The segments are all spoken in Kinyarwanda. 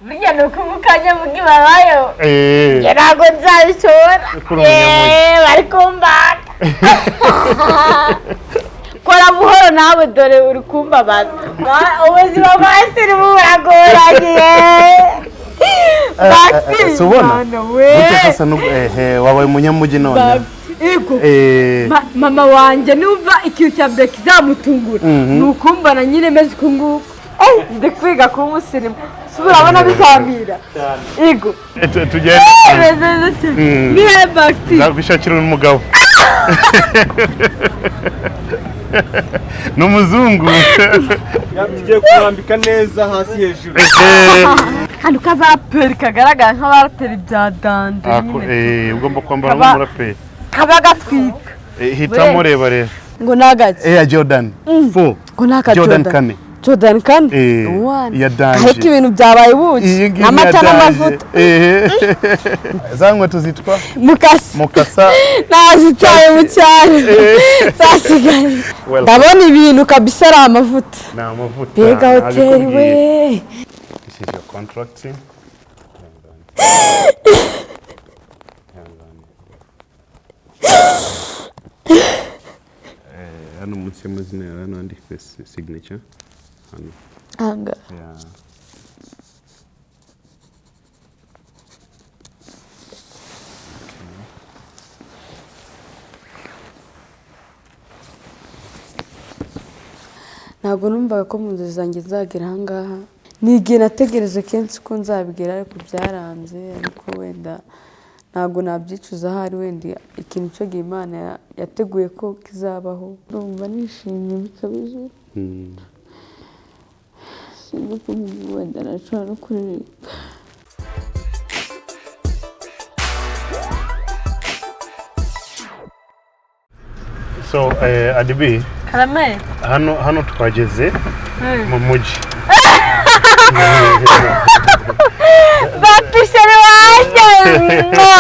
Burya ni ukuvuga nyamugi babayo. Eh. Njye ntabwo nzabishobora. Kuri umunyamugi. Bari kumbata. Kora buhoro nawe, dore uri kumbabaza. Ubuzima bwa sirimu buragoranye. Baxi, Si ubona? Mana we. Gute sasa wabaye umunyamujyi none. Ego. Eh. Mama wanjye numva ikintu cya mbere kizamutungura ni ukumbana nyine meze uku nguku. Ndi kwiga kuba umusirimu, si urabona bizamira. Ego. Tugende. Meze neza cyane. Nihe Baxi? Nzagushakira umugabo. Ni umuzungu. Tugiye kurambika neza hasi hejuru. Akantu k'abaraperi kagaragara nk'abaraperi bya dande nyine. Ugomba kwambara nk'umuraperi. Kaba gatwika. Hitamo reba rero. Ngo ni agaki? Air Jordan 4. Ngo ni aka Jordan 4. Jordan 4? Ya danje. Ariko ibintu byabaye ubuki. Iyi ngiyi N'amata ya danje. n'amavuta. Za nkweto zitwa? Mukasa. Mukasa. Nazitaye mu cyaro. Zasigaye. Ndabona ibintu kabisa ari amavuta. Ni amavuta. Mbega hoteli we. This is your contract. Hano munsi y'amazina yawe hano handitse signature. Hano. Anga. Yeah. Ntabwo numvaga ko mu nzozi zanjye nzagera aha ngaha. Ni igihe nategereje kenshi ko nzabigera, ariko byaranze, ariko wenda ntabwo nabyicuza, ahari wenda ikintu cyo gihe Imana yateguye ko kizabaho. Ndumva nishimye bikabije. Sinzi ko wenda nashobora no kuririmba. So, Adibi, Karame. hano twageze mu mujyi. Bakishere wanjye.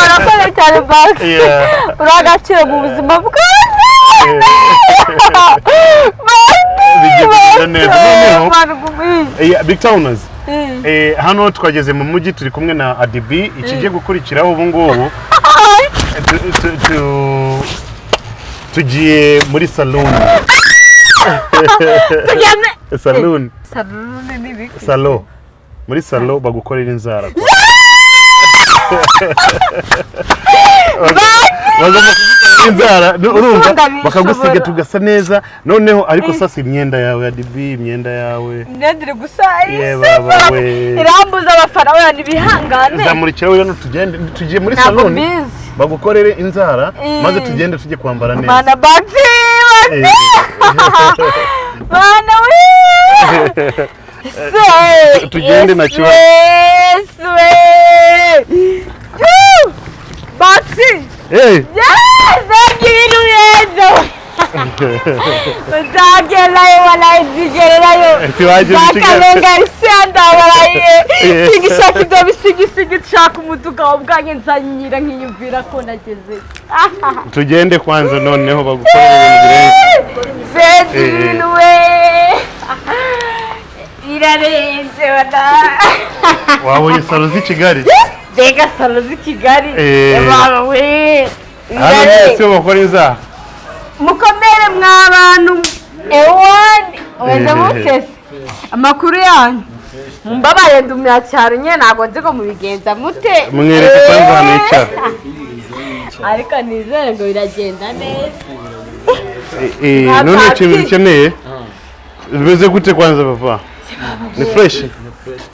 Urakoze cyane Baxi. Uri agaciro mu buzima bwanjye. Big Towners. Hano twageze mu mujyi turi kumwe na Adibi. Ikigiye gukurikiraho ubu ngubu tugiye muri saloon. Saloon. Salo. Muri salo bagukorera inzara. Inzara urumva bakagusiga tugasa neza noneho, ariko sasa imyenda yawe Adibi, imyenda yawe imyenda iri gusa irambuza abafana oya nibihangane. Zamurikira we tugende, tugiye muri saloon bagukorere inzara maze tugende tujye kwambara neza. Mana Baxi, mana we. Tugende na kiba. Baxi. Hey. Yes, ibintu beza. Nzagerayo walayi, nzigerayo. Nzakarenga isenda walayi. Singishaka ibyo bisigisigi, nshaka umuduga ubwanjye nzanyira nkiyumvira ko nageze. Tugende kwanza noneho bagukorera ibintu birenze. Ibintu we. Irarenze wala. Wabonye salo z'i Kigali? Mbega salo z'i Kigali. Baba we. Hano si bakora inzara. Mukomere mwa bantu. Ewani wenda mutese amakuru yanyu. Mumbabaye ndi umunyacyaro nyine, ntabwo nzi ko mubigenza mute. Mwereke kwanza hano yicara. Ariko nizere ngo biragenda neza. None ikintu ukeneye bimeze gute kwanza papa? Ni fresh?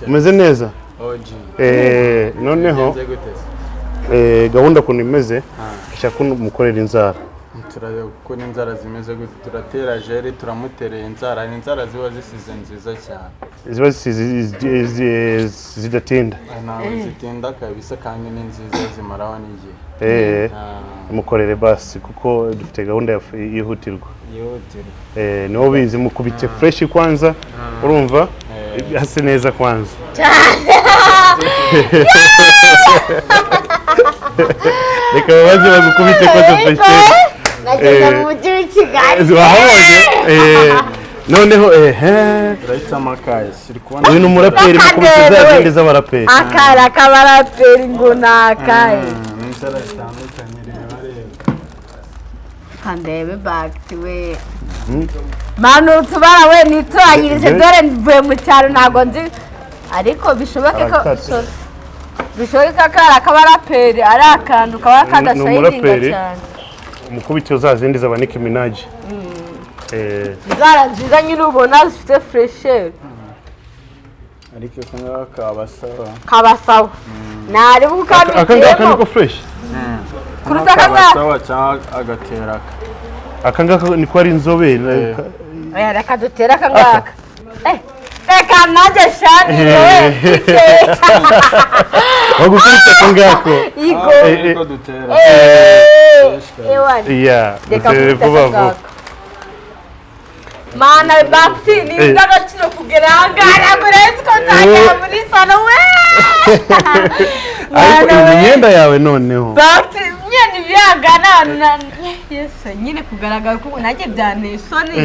Umeze neza? Noneho gahunda ukuntu imeze, nshaka mukorera inzara. Turareba uko inzara zimeze gute, turatera jeri, turamutereye inzara, ni inzara ziba zisize nziza cyane. Ziba zisize zidatinda. Ntabwo zitinda kabisa kandi ni nziza zimaraho n'igihe. Mukorere basi kuko dufite gahunda yihutirwa. Niwo bizi mukubite fresh kwanza, urumva hase neza kwanza. Reka baze bagukubite kwanza fresh. Nageze mu mujyi w'i Kigali. Wahabonye? Noneho ehe. Urahitamo akahe? Uri kubona? Uyu ni umuraperi, mukubita za zindi z'abaraperi. Akara k'abaraperi ngo ni akahe? Ni inzara zitandukanye, reba reba. Kandebe bagiti we, manu utubara we, nitoranyirize. Dore mvuye mu cyaro, ntabwo nzi, ariko bishoboke ko Arakase. bishoboke ko akara k'abaraperi ari akantu kaba Ni kadashayininga umuraperi. cyane. Umukubito za zindi z'aba Nicki Minaj. Inzara nziza nyine ubona zifite fraîcheur. Ariko aka ngaka kabasaba. Kabasawa ntareba uko Aka ngaka kabiteyemo. niko fresh. Kuruta aka ngaka. Kabasawa cyangwa agatera aka. Aka ngaka niko ari inzobere. Oya, reka dutere aka ngaka. Reka nanjye shani we. Bagukubita aka ngako. Igo. Niko dutera. Ewana. Yeah. Reka dutere nkubite vuba aka vuba. ngaka. Mana, Bakti, ni iby'agaciro kugera aha ngaha, ntabwo rero ko nzagera muri salon we. Ariko Mana iyi we. myenda yawe noneho. Bakti nyine byagana Yesu, nyine kugaragara ko nanjye byanteye isoni,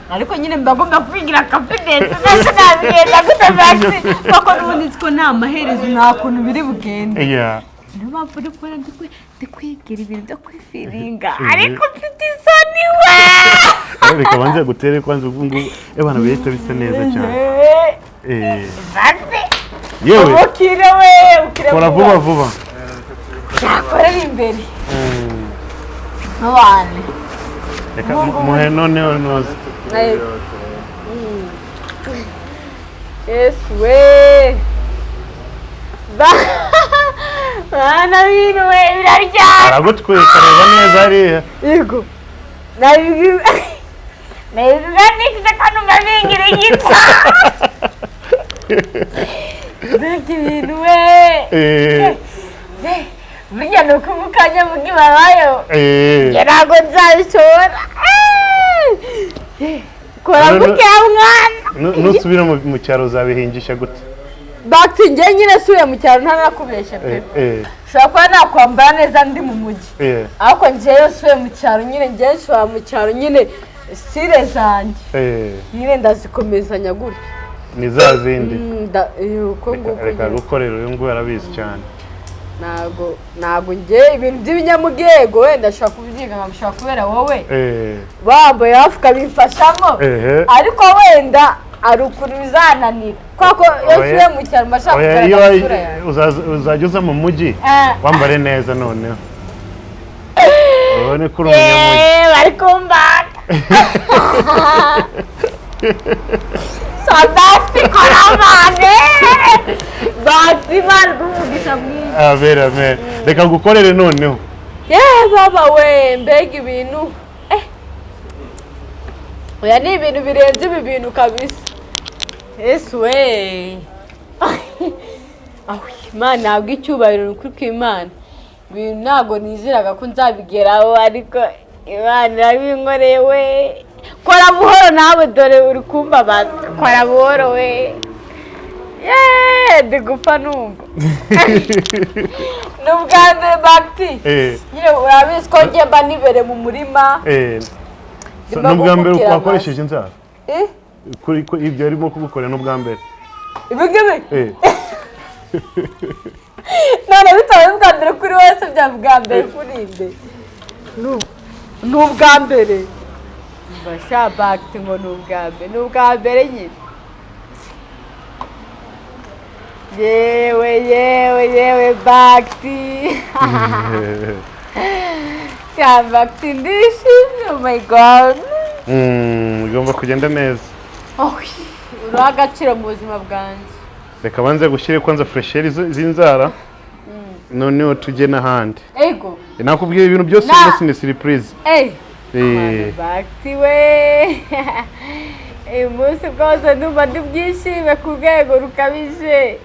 ariko nyine mba ngomba kwigira confidence. Mbese nabigenda gute, Bakti, kuko n'ubundi nzi ko nta maherezo, nta kuntu biri bugende. Niyo mpamvu uri kubona ndi kwigira ibintu byo kwifiringa, ariko mfite isoni we. Reka banze gutere kwanza ubu ngubu, ebana, bihita bisa neza cyane. Bakti. Yewe. Ukire we, ukire. Kora vuba vuba. Nakorera imbere n'abantu. Reka muhe noneho noze. Yesu we. Bana bintu we, biraryana. Aragutwika, reba neza hariya. Yego. Nabivuga neza ko numva bingirigita. Mbega ibintu we! Burya ni uko mukanya mugibabayo. Njye ntabwo nzabishobora. Kora gutya mwana. Nusubira mu cyaro uzabihingisha gute? Bakti, njye nyine subiye mu cyaro, ntanakubeshya pe. Ushobora kuba nakwambara neza ndi mu mujyi. Ariko njyewe nsubiye mu cyaro nyine, njyewe nshobora mu cyaro nyine style zanjye nyine ndazikomezanya gutyo. Ni za zindi. Uko nguko Reka nyine. gukorera uyu nguyu, arabizi cyane. Ntabwo njye ibintu by'ibinyamugego wenda ashobora kubyiga nkabishobora kubera wowe bambaye hafi ukabimfashamo, ariko wenda hari ukuntu bizananira kuko iyo Oya. nsubiye mu cyaro mba nshaka Oya, iyo kugaragaza isura yanjye. uzajya uza mu mujyi wambare neza, noneho ubone ko uri umunyamujyi. Bari kumbata. Sadati koramane. Bati Imana iguhe mwiza. Amen, amen. Reka ngukorere noneho. Yeee baba we, mbega ibintu! Oya, ni ibintu birenze ibi bintu kabisa. Yesu we! Aho Imana ntabwo icyubahiro, ni ukuri kw'Imana. Ibintu ntabwo nizeraga ko nzabigeraho, ariko Imana irabinkoreye we. Kora buhoro nawe, dore uri kumbabaza. Kora buhoro we. Yeee, ndi gupfa numva. Ni ubwa mbere, Bakti. Nyine urabizi ko njye mba nibereye mu murima. So, Ndimo ni ubwa mbere gukukira. wakoresheje inzara? Eh? Kuri ko ibyo arimo kugukorera ni ubwa mbere? Ibi ngibi? None bitabaye ubwa mbere kuri wese, byaba ubwa mbere kuri nde? Ni ubwa mbere. Mba Bakti ngo ni ubwa mbere, ni ubwa mbere nyine. Yewe yewe yewe, Bakti, sha Bakti, ndishimye, oh my God. Bigomba kugenda neza. Oh, uriho agaciro mu buzima bwanjye. Reka banze gushyire kwanza fraîcheur z'inzara, noneho tujye n'ahandi. Ego. Nakubwiye ibintu byose. Uyu munsi ni surprise. Bakti we, uyu munsi bwose ndumva ndi bwishime ku rwego rukabije.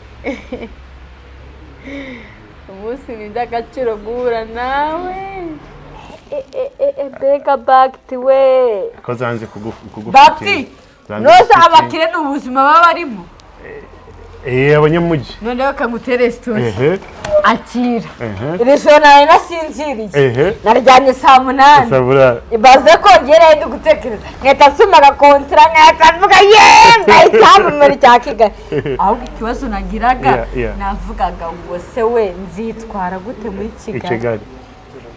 Umunsi ni iby'agaciro guhura nawe. Mbega Bakti we! Ko zanze Bakti kugufitinga. Zanze noza gufitinga. abakire ni ubuzima baba barimo. Abanyamujyi. Noneho kamutere story. Akira. Ehe. Iri joro nari nasinziriye. Naryamye saa 8. Sabura. Ibaze ko ngera ndi gutekereza nkahita nsoma agakontara, nkahita mvuga yeee, nkahita icyamamare cya Kigali. Ahubwo ikibazo nagiraga, navugaga ngo se we nzitwara gute muri I Kigali? Kigali.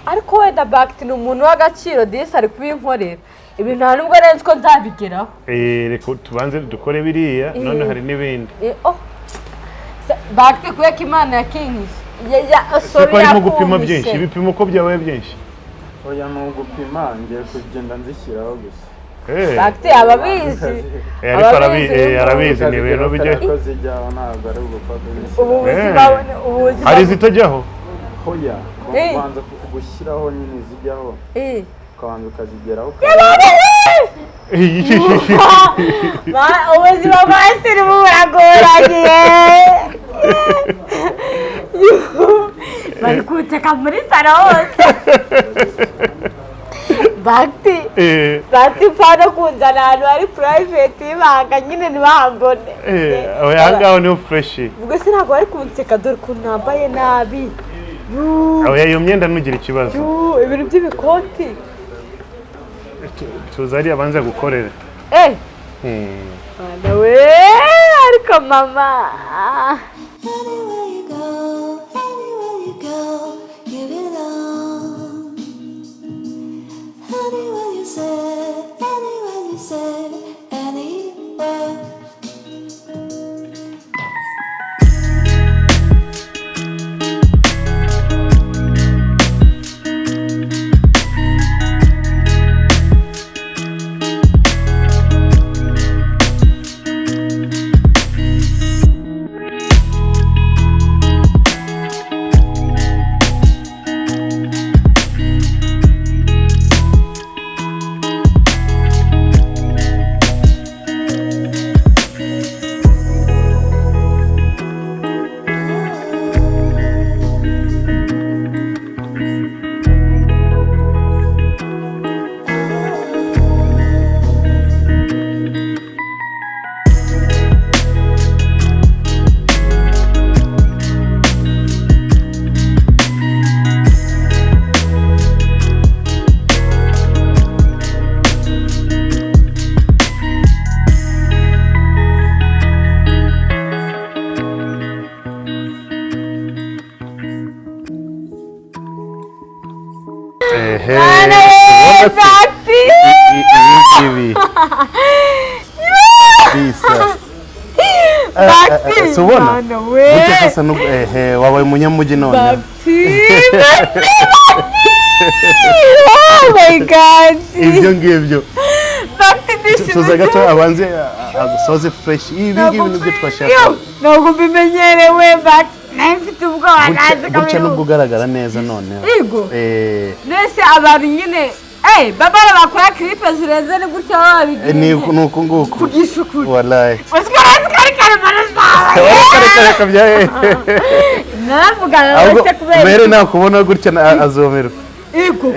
Ariko wenda Bagiti ni umuntu w'agaciro, disi ari kubinkorera ibintu nta nubwo nzi ko nzabigeraho. Reka tubanze dukore biriya, none hari n'ibindi. Oh. Bagiti, kubera ko Imana yakinkije. Siko sorry, harimo gupima yakumvishe. byinshi, ibipimo uko byabaye byinshi. Oya, ni ugupima, ngiye kugenda nzishyiraho gusa. Bagiti ababizi. Ariko arabizi, ni ibintu bijya ko zijyaho, ntabwo ari ugupfa kuzishyira. Ubu buzima, ubu buzima. Hari izitajyaho. Hoya, ubanza gushyiraho nyine zijyaho, ukabanza ukazigeraho. Ubuzima bwa sirimu buragoranye, bari kuwuteka muri salo hose. Bagiti, Bagiti, mpano kunzana ahantu hari private y'ibanga nyine ntibambone. Oya, aha ngaho niho fresh. Ubwo se ntabwo bari kunseka? Dore ukuntu nambaye nabi. Oya, iyo myenda ntugire ikibazo. Yuu, ibintu by'ibikoti. Tuza hariya abanza gukorera. Mwana we, ariko mama. Anywhere you go, anywhere you go, you belong. Anywhere you say, anywhere you say, anywhere. Ehe. Mwana we, Ubona se? Bagiti. Ibi ngibi bisa. Bagiti. Si ubona? Mwana we. Gutya sasa ehe, wabaye umunyamujyi none. Bagiti, Bagiti, Bagiti, oh my God. Ibyo ngibyo. Bagiti, ndishimye. Tuza gato abanze asoze fresh. Ibi ngibi nibyo twashaka. Ntabwo mbimenyerewe, Bagiti, nawe mfite ubwoba. Gutya Nazi. gutya nubwo ugaragara neza noneho. Yego. Mbese abantu nyine babara bakora clip zirenze ni gutya baba Ni babigize. ni uku nguku. Kugisha ukuri. Wallahi. Usikora sikari karemano zawe. Reka reka bya. Naravugana Ahubwo na se kubera mere nakubona gutya azumirwa. Yego.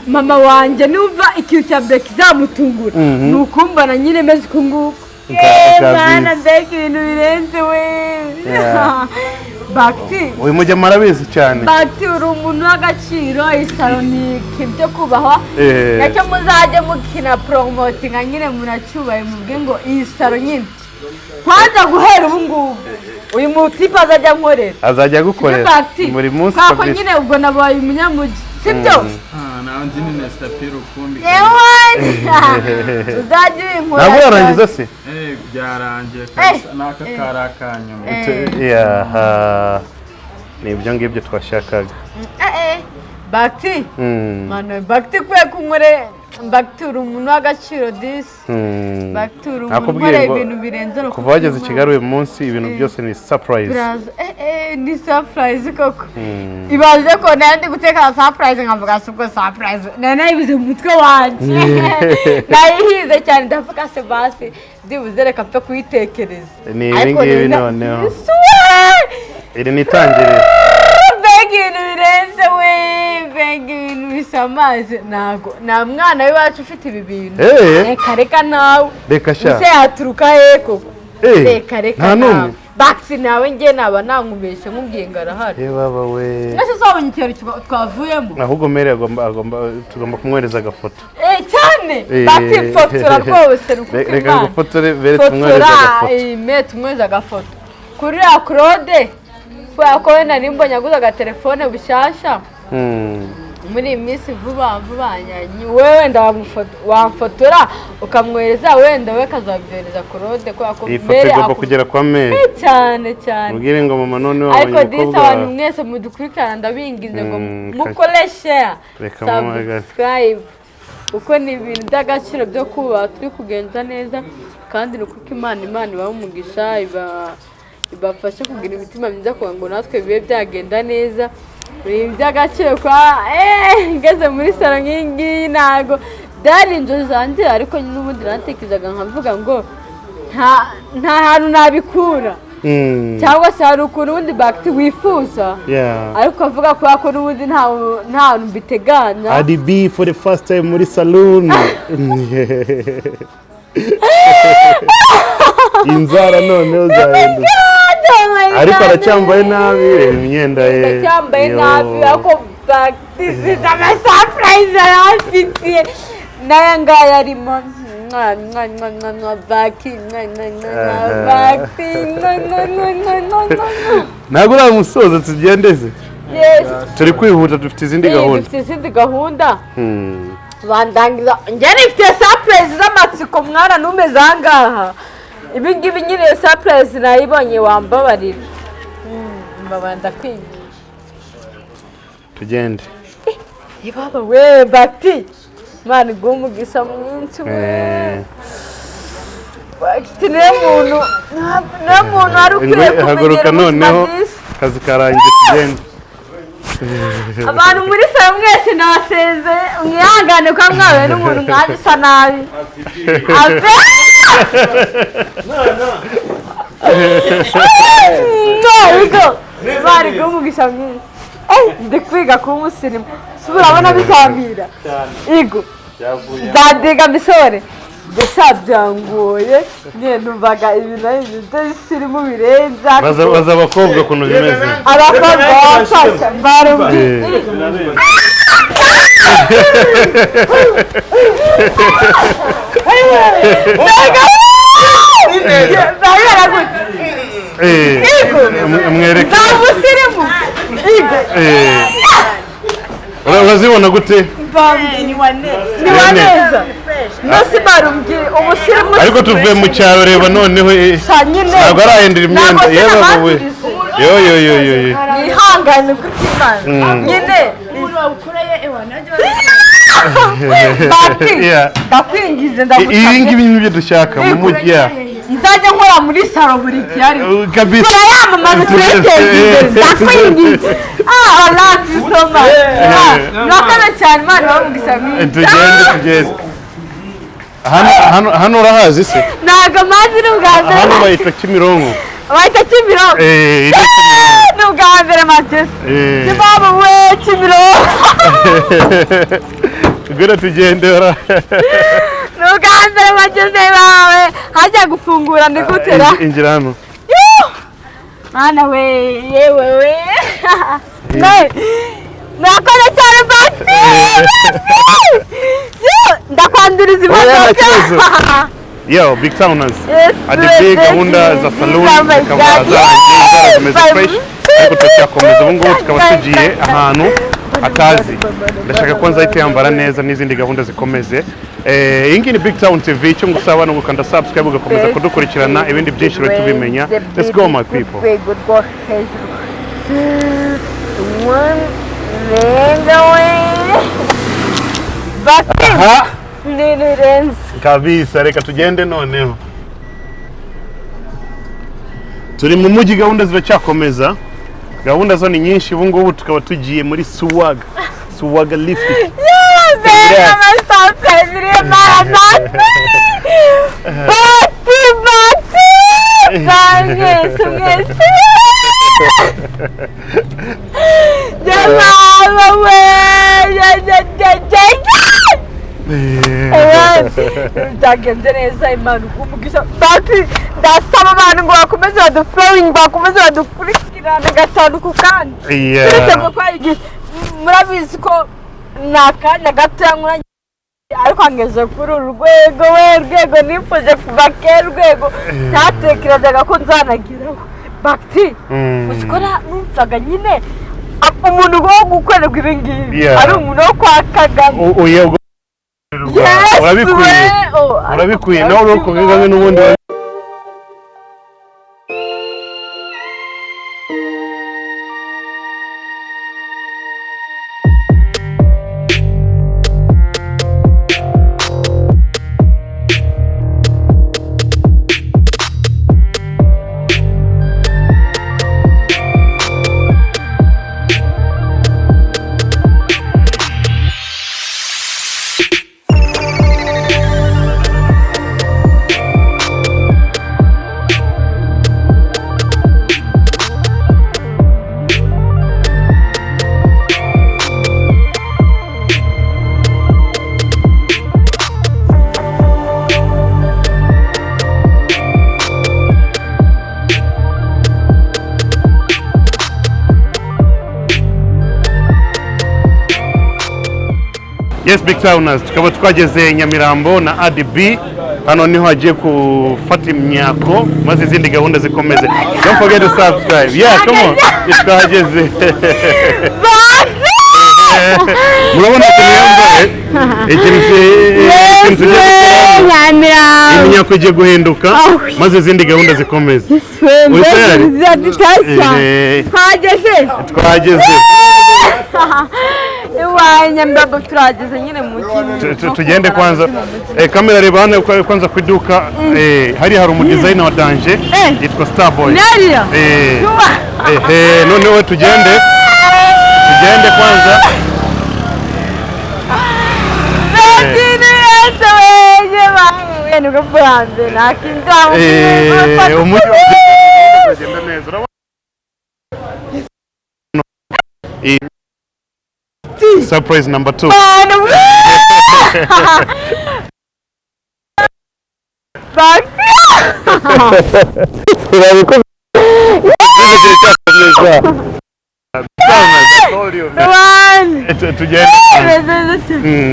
Mama wanjye numva ikintu cya mbere kizamutungura ni ukumbona nyine meze uku nguku. Kabisa. Mwana, mbega ibintu birenze we! Yeah. Bagiti. Uyu mujyama arabizi cyane. Bagiti, uri umuntu w'agaciro, isaro ni ikintu cyo kubahwa. Nacyo muzajye mukina promotinga nyine munacyubahe, mubwe ngo iyi saro nyine kwanza guhera ubu ngubu uyu mutipe azajya ankorera. Azajya agukorera Bagiti, buri munsi kubera ko kabisa. nyine ubwo nabaye umunyamujyi, sibyo? Ah, nawe ndi ni Nesta P rukumbi. Yewe, uzajya ubinkora. Ntabwo yarangiza se? Byarangiye kabisa, n'aka kari akanyuma. Yaha, ni ibyo ngibyo twashakaga. Bagiti, mwana, Bagiti, kubera ko unkoreye, Bagiti, uri umuntu w'agaciro disi. Bagiti, uri umuntu Nakubwiye unkoreye ngo ibintu birenze no kuva wageze i kubyumva. Kigali uyu munsi, ibintu byose ni surprise. Biraza, ni surprise koko. Ibaze ko nari ndi guteka surprise, nkavuga si ubwo surprise nari nayibuze mu mutwe wanjye, nayihize cyane, ndavuga se basi byibuze reka mpfe kuyitekereza. Ni ibi Ariko ngibi rero noneho. Yesu we! Iri ni itangiriro. Mbega ibintu birenze we, mbega ibintu bisamaje! Ntabwo nta mwana w'iwacu ufite ibi bintu. Reka reka nawe. Reka sha. Ese yaturuka he koko? Eh, Reka reka nta nawe. n'umwe. Bakisi nawe njye naba nankubeshye nkubwiye ngo arahari. Ye baba we. Nase uzabonye ikintu twavuyemo. Ahubwo mere agomba tugomba kumwohereza agafoto. Cyane. Bakisi fotora rwose rukuko Reka Imana. ngufotore bere tumwohereze Fotora agafoto. me tumwohereze agafoto. Kuri ya Claude kubera ko we nari mbonye aguze agatelefone bushyashya. Muri iyi minsi vuba vuba wowe wenda wamfotora ukamwohereza wenda we akazabyohereza Claude kubera ko Iyi foto igomba kugera kwa mere. Cyane cyane. Mubwire ngo mama none wabonye Ariko disi umukobwa abantu wawe. mwese mudukurikirana ndabinginze ngo mukore share, Reka muhamagare. subscribe, kuko ni ibintu by'agaciro byo kuba turi kugenza neza kandi ni uko Imana ibaha umugisha ibafashe kugira imitima myiza kugira ngo natwe bibe byagenda neza. Ibintu by'agaciro kwa ngeze muri salo nk'iyi ngiyi ntago byari inzozi zanjye ariko n'ubundi natekerezaga nkavuga ngo nta hantu nabikura. Cyangwa se hari ukuntu ubundi bagiti wifuza ariko avuga kubera ko n'ubundi nta hantu mbiteganya. Adi B for the first time muri saloon. Inzara noneho zahindutse. Ariko aracyambaye nabi reba imyenda ye. Aracyambaye nabi ariko bagiti zifite amasurprise yarafitiye n'aya ngaya arimo. Ntabwo uramusoza tugendeze. Turi kwihuta dufite izindi gahunda. Dufite izindi gahunda. Bandangiza njye nifite surprise z'amatsiko mwana numeze aha ngaha. Ibi ngibi nyine iyo surprise nayibonye wambabarira. Mbabanda kwigisha. Tugende. Ibaba we bati Imana iguhe umugisha mwinshi we. Bati niwe muntu wari ukwiye Haguruka kumenyera noneho ubuzima bwiza. Akazi karangiye tugende. Abantu muri salo mwese nabasezeye mwihangane ko mwahuye n'umuntu nkanjye usa nabi. Abe! No, Imana iguhe umugisha mwinshi. Ndi kwiga kuba umusirimu. Si urabona bizambira. Igo. Nzadiga mbishobore. Gusa byangoye nyine numvaga ibintu ari ibintu by'ibisirimu birenze. Baza abakobwa ukuntu bimeze. Abakobwa bafasha barumvi. Mwereke. Nta musirimu. Igo. Urazibona gute? Ni waneza. Nasi barumbye umusirimu. Ariko tuvuye mu cyaro reba noneho ntabwo arahindura imyenda yewe wowe. Yo yo yo yo yo. Nihangane kuko Imana. Nyine umuntu wagukoreye ewa nanjye bati ndakwingize ndagusabye. Ibi ngibi nibyo dushaka mu mujyi. Nzajya nkora muri salo buri gihe ariko. Kabisa. Turayamamaza tureteze imbere ndakwingize. I love you so much. Murakoze cyane Imana ibahe mwinshi. Tugende. Hano urahazi se? Ntabwo mazi ni ubwa mbere. Hano bahita Kimironko. Bahita Kimironko. Ni ubwa mbere Manchester. Kibaba we Kimironko. Ngwino tugende ora. Ni ubwa mbere Manchester bawe hajya gufungura ni gutera. Injira hano. Mana we yewe we. Murakoze cyane Bati. Ndakwanduriza imodoka. Yo, Big Towners. Adi B gahunda za saloon zikaba zarangiye zimeze fresh ariko turacyakomeza ubu ngubu tukaba tugiye ahantu atazi. Ndashaka ko nzahita yambara neza n'izindi gahunda zikomeze. Iyi ngiyi ni Big Town TV, icyo ngusaba ni ugukanda subscribe ugakomeza kudukurikirana ibindi byinshi tubimenya. Let's go my people. Kabisa reka tugende noneho. Turi mu mujyi gahunda ziracyakomeza. Gahunda zo ni nyinshi ubu ngubu tukaba tugiye muri Swag. Swag Lift. Byagenze neza Imana iguhe umugisha. Bati Ndasaba abantu ngo bakomeze badufollowing, bakomeze badukurikirane gatanu ku kandi. Turiteguye ko igihe murabizi ko ni akanya gatoya nkuranye, ariko angeze kuri uru rwego, we rwego nifuje kuva kera, urwego ntatekerezaga ko nzanageraho. Bakti, uzikora numvaga nyine umuntu wo gukorerwa ibi ngibi ari umuntu wo kwa Kagame. Oya, Yes, urabikwiye. we! Oh, Urabikwiye nawe uri ku Kagame n'ubundi. Yes, Big Towners, tukaba twageze Nyamirambo na ADB. Hano niho hagiye gufata imyako maze izindi gahunda zikomeze. Don't forget to subscribe. Yeah, come on, twahageze. Murabona ukuntu yambaye ikintu ikintu tugiye gukora. Nyamirambo. Imyako igiye guhinduka maze izindi gahunda zikomeze. Uri tayari? Twageze. Twahageze. Iwaye Nyamirambo turageze nyine mu mujyi. Tugende kwanza. Kamera, reba hano kwanza ku iduka. Hariya hari umudizayina wa danger yitwa Starboy. Nariya. Noneho tugende, tugende kwanza. Nibwo bwa mbere nakinjira mu Umujyi uragenda neza, urabona. Surprise number 2. Bantu. Bakti. One. Tugende.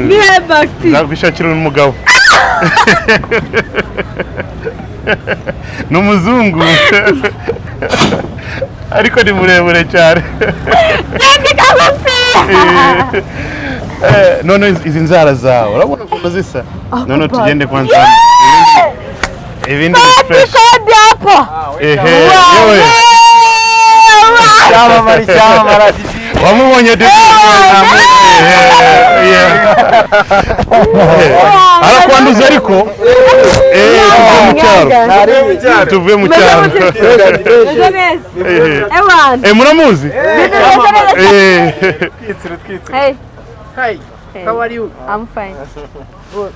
Nihe Bakti? Nzagwishakira umugabo ni umuzungu ariko ni muremure cyane. Ndi kagufi. None izi nzara zawe urabona ukuntu zisa. None tugende kwanza, ibindi ni fresh. Kodi hapo. Ehe, yewe. Icyamamare, icyamamare. Wamubonye de? Arakwanduza ariko tuvuye mu cyaro, tuvuye mu cyaro. Meze neza. Ewan. Muramuzi. Meze neza. Twitsire, twitsire. Hey. Hi, how are you? I'm fine. Good.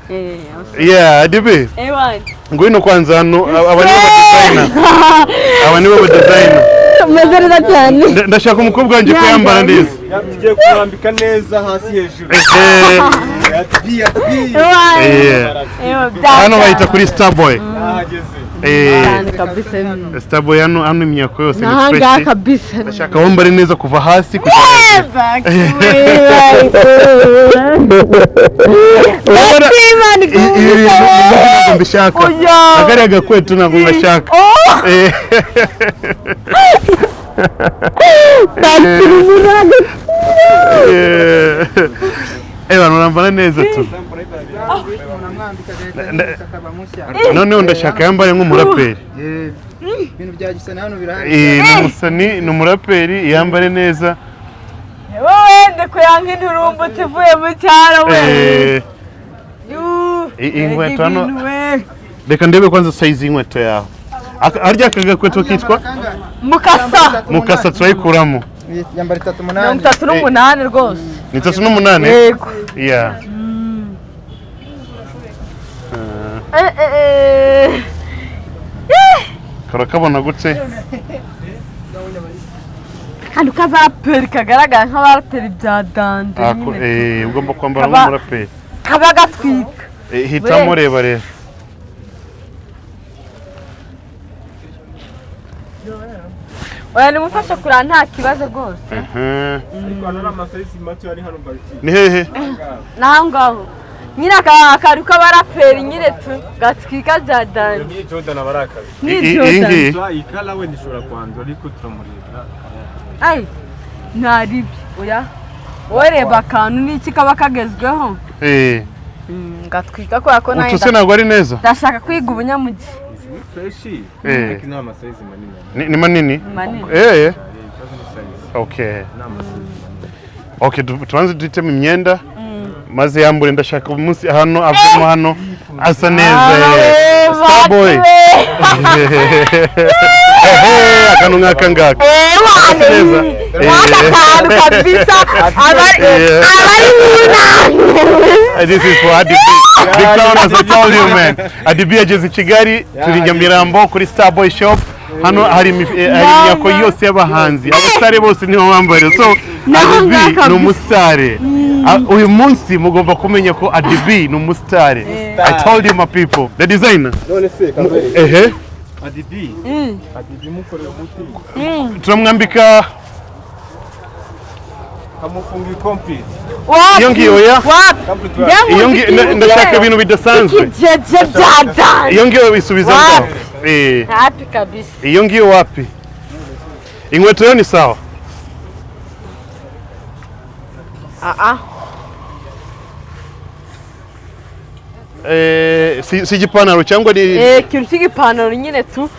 Yeah, I'm fine. Yeah, Adibi. Ewan. Ngwino kwanza hano, aba nibo badesigner, aba nibo badesigner. Meze neza cyane. Ndashaka umukobwa wanjye ko yambara neza. Tugiye kumwambika neza hasi hejuru. Ati ati. Ewan. Ewan. Hano bahita kuri Starboy. Ahageze. Cyane kabisa. Starboy hano, hano imyako yose ni Nahangaha fresh. kabisa. Ndashaka wambare neza kuva hasi kugera hejuru. Urabona, ibi bintu ntabwo mbishaka. Akariya gakweto ntabwo ngashaka. Abantu barambara neza tu. Noneho ndashaka yambare nk'umuraperi. Ibintu bya gisa hano birahari. Ni umusani, ni umuraperi, yambare neza. Wowe ndikuyanga inturumbutse ivuye mu cyaro we. Iyi nkweto hano Ibintu we. Reka ndebe kwanza size y'inkweto yawe. Harya aka gakweto kitwa Mukasa. Mukasa turayikuramo. Yambara itatu Mirongo umunani. itatu n'umunani rwose. Ni 38? Yego. Yeah. Karakabona gute? Akantu k'abaraperi kagaragara nk'abaraperi bya dande Ako- nyine. Ugomba kwambara nk'umuraperi. Kaba gatwika. Hitamo, reba rero. Oya, nimufashe kureba, nta kibazo rwose. Ariko hano ni amasayizi mato ari hano bariki. Ni hehe? Naho ngaho nyine akantu k'abaraperi nyine tu gatwika bya danger. Ni Jordan aba ari akazi. Ni Iyi Jordan. ngiyi. Iyi color wenda ishobora kwandura, ariko turamureba. Ay, ntari byo, oya, wowe reba akantu n'iki kaba kagezweho. Gatwika kubera ko Utu nanjye se ntabwo ari neza? ndashaka kwiga ubunyamujyi. Izi ni fresh. Ariko ni amasayizi manini. Ni manini? Manini. Ikibazo ni size. Okay. Ni amasayizi manini. Okay, tubanze duhitemo imyenda maze yambure. Ndashaka umunsi hano avemo hano asa neza. Starboy. Ehe, akantu nk'aka ngaka. Asa neza. Waka kantu kabisa abari abari mu nama. This is for Adi B. Big Town, as I told you, man. Adi B ageze i Kigali, turi Nyamirambo kuri Starboy Shop. Hano hari imyako yose y'abahanzi. Abasitari bose niho bambara. So, Naho Adi B ngaha ni kabisa. umusitari. Uyu munsi mugomba kumenya ko Adi B ni umusitari. I told you, my people. The designer. None se Kaveri. Ehe. Adi B. Adi B mukorera umuti. Turamwambika Kamufunga complete. Iyo ngiyo ya? Wapi? Complete. Iyo ngiyo ndashaka ibintu bidasanzwe. Ikijeje bya danger. Iyo ngiyo isubiza ngaho. Wapi? Hapi kabisa. Iyo ngiyo wapi? Inkweto yo ni sawa. Ah ah. Si igipantaro cyangwa ni Ikintu cy'igipantaro nyine tu.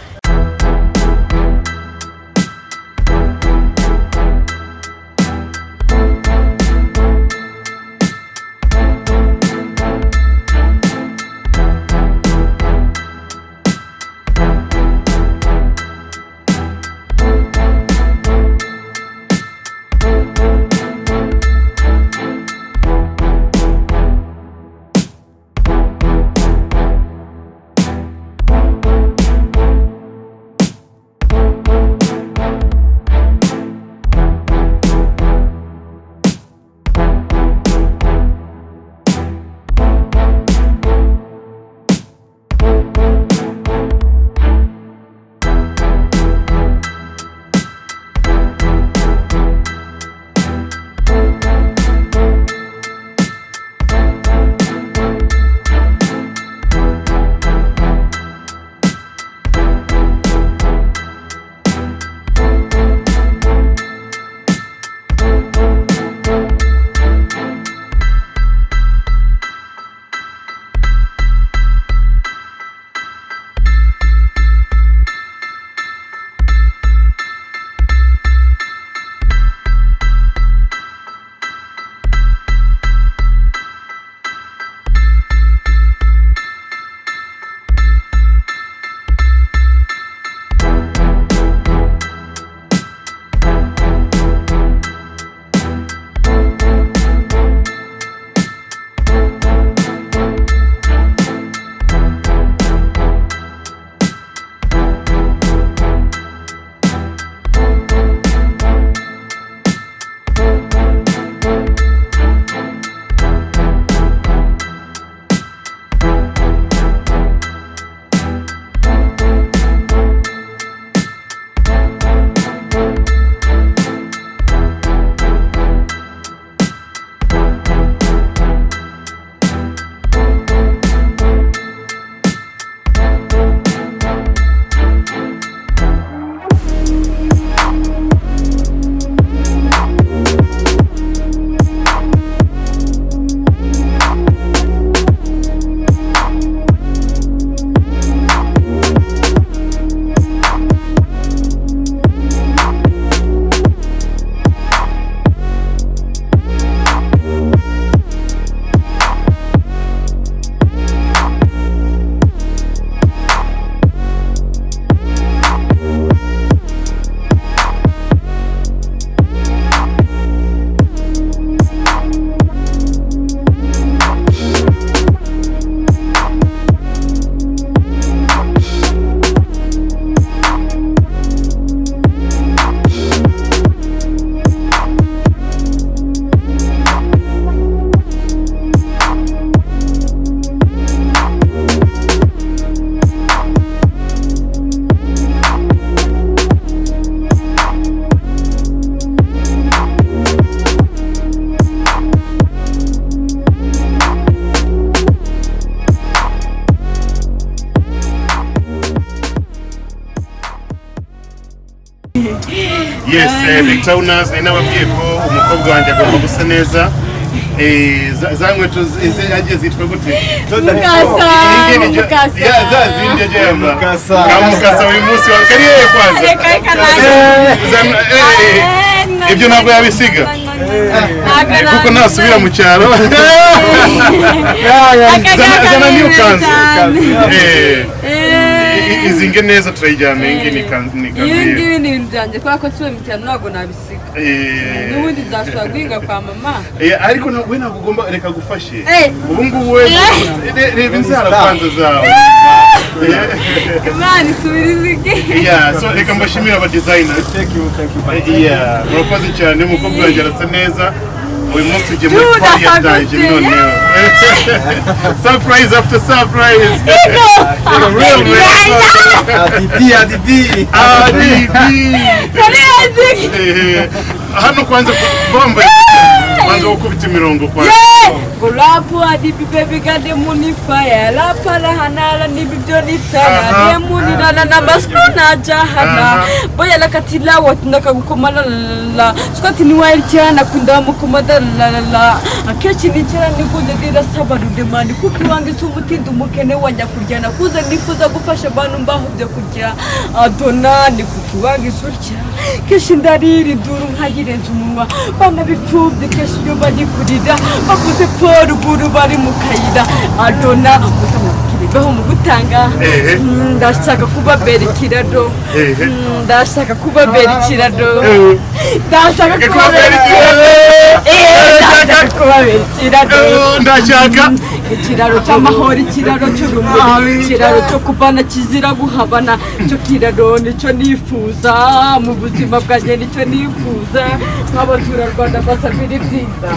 Yes, Big Towners, nari nababwiye ko umukobwa wanjye agomba gusa neza. Za nkweto yagiye zitwa gute? Mukasa, Iyi ngiyi Mukasa. Ya, za zindi yagiye yambara. Mukasa. Ka Mukasa uyu munsi wa kariye kwanza. Reka, reka, nanjye. Ibyo ntabwo yabisiga. Kuko nasubira mu cyaro. Zana niyo kanzu. Izinge neza turayijyana, iyi ngiyi ni kanzu, ni kanzu Ibi ye. ngibi ni ibintu byanjye kubera ko nsubiye mu cyaro ntabwo nabisiga. N'ubundi nzasubira guhinga kwa mama. Ariko we ntabwo ugomba, reka gufashe. Ubu ngubu we reba inzara kwanza zawe. Imana isubiriza igi. Yeah, so reka mbashimire aba designers. Thank you, thank you. Yeah, murakoze cyane, umukobwa wanjye arasa neza. Uyu munsi ugiye muri Dude, party asagutse. yatangiye noneho. Surprise after surprise. Real man. Adidi, Adidi. ADB. Kariya. Hano kwanza bambaye kwanza gukubita imirongo kwanza. Golapu adibi baby got the money fire la pala hanala ni bibyo ni tara demuni na na na masku na jahana boya la katila wat nakagukomala la la skati ni wail cyana kunda mukomada la la la akenshi nicara nikunze dira saba rudemani kuko iwange si umutindi umukene wajya kurya nakuze nifuza gufasha abantu mbaho byo kurya adona ni kuko iwange surya kenshi ndarira induru nkayirenza umunwa bana bipfubye kenshi iyo bari kurira bavuze pfo ruguru bari mu kayira adona gusa mu gutanga. Ndashaka kubabera ikiraro. Ndashaka kubabera ikiraro, ndashaka kubabera ikiraro. Ndashaka kubabera ikiraro. Ndashaka ikiraro cy'amahoro, ikiraro cy'urumuri, ikiraro cyo kubana kizira guhabana. Icyo kiraro nicyo nifuza mu buzima bwanjye, nicyo nifuza nk'abaturarwanda basabira ibyiza.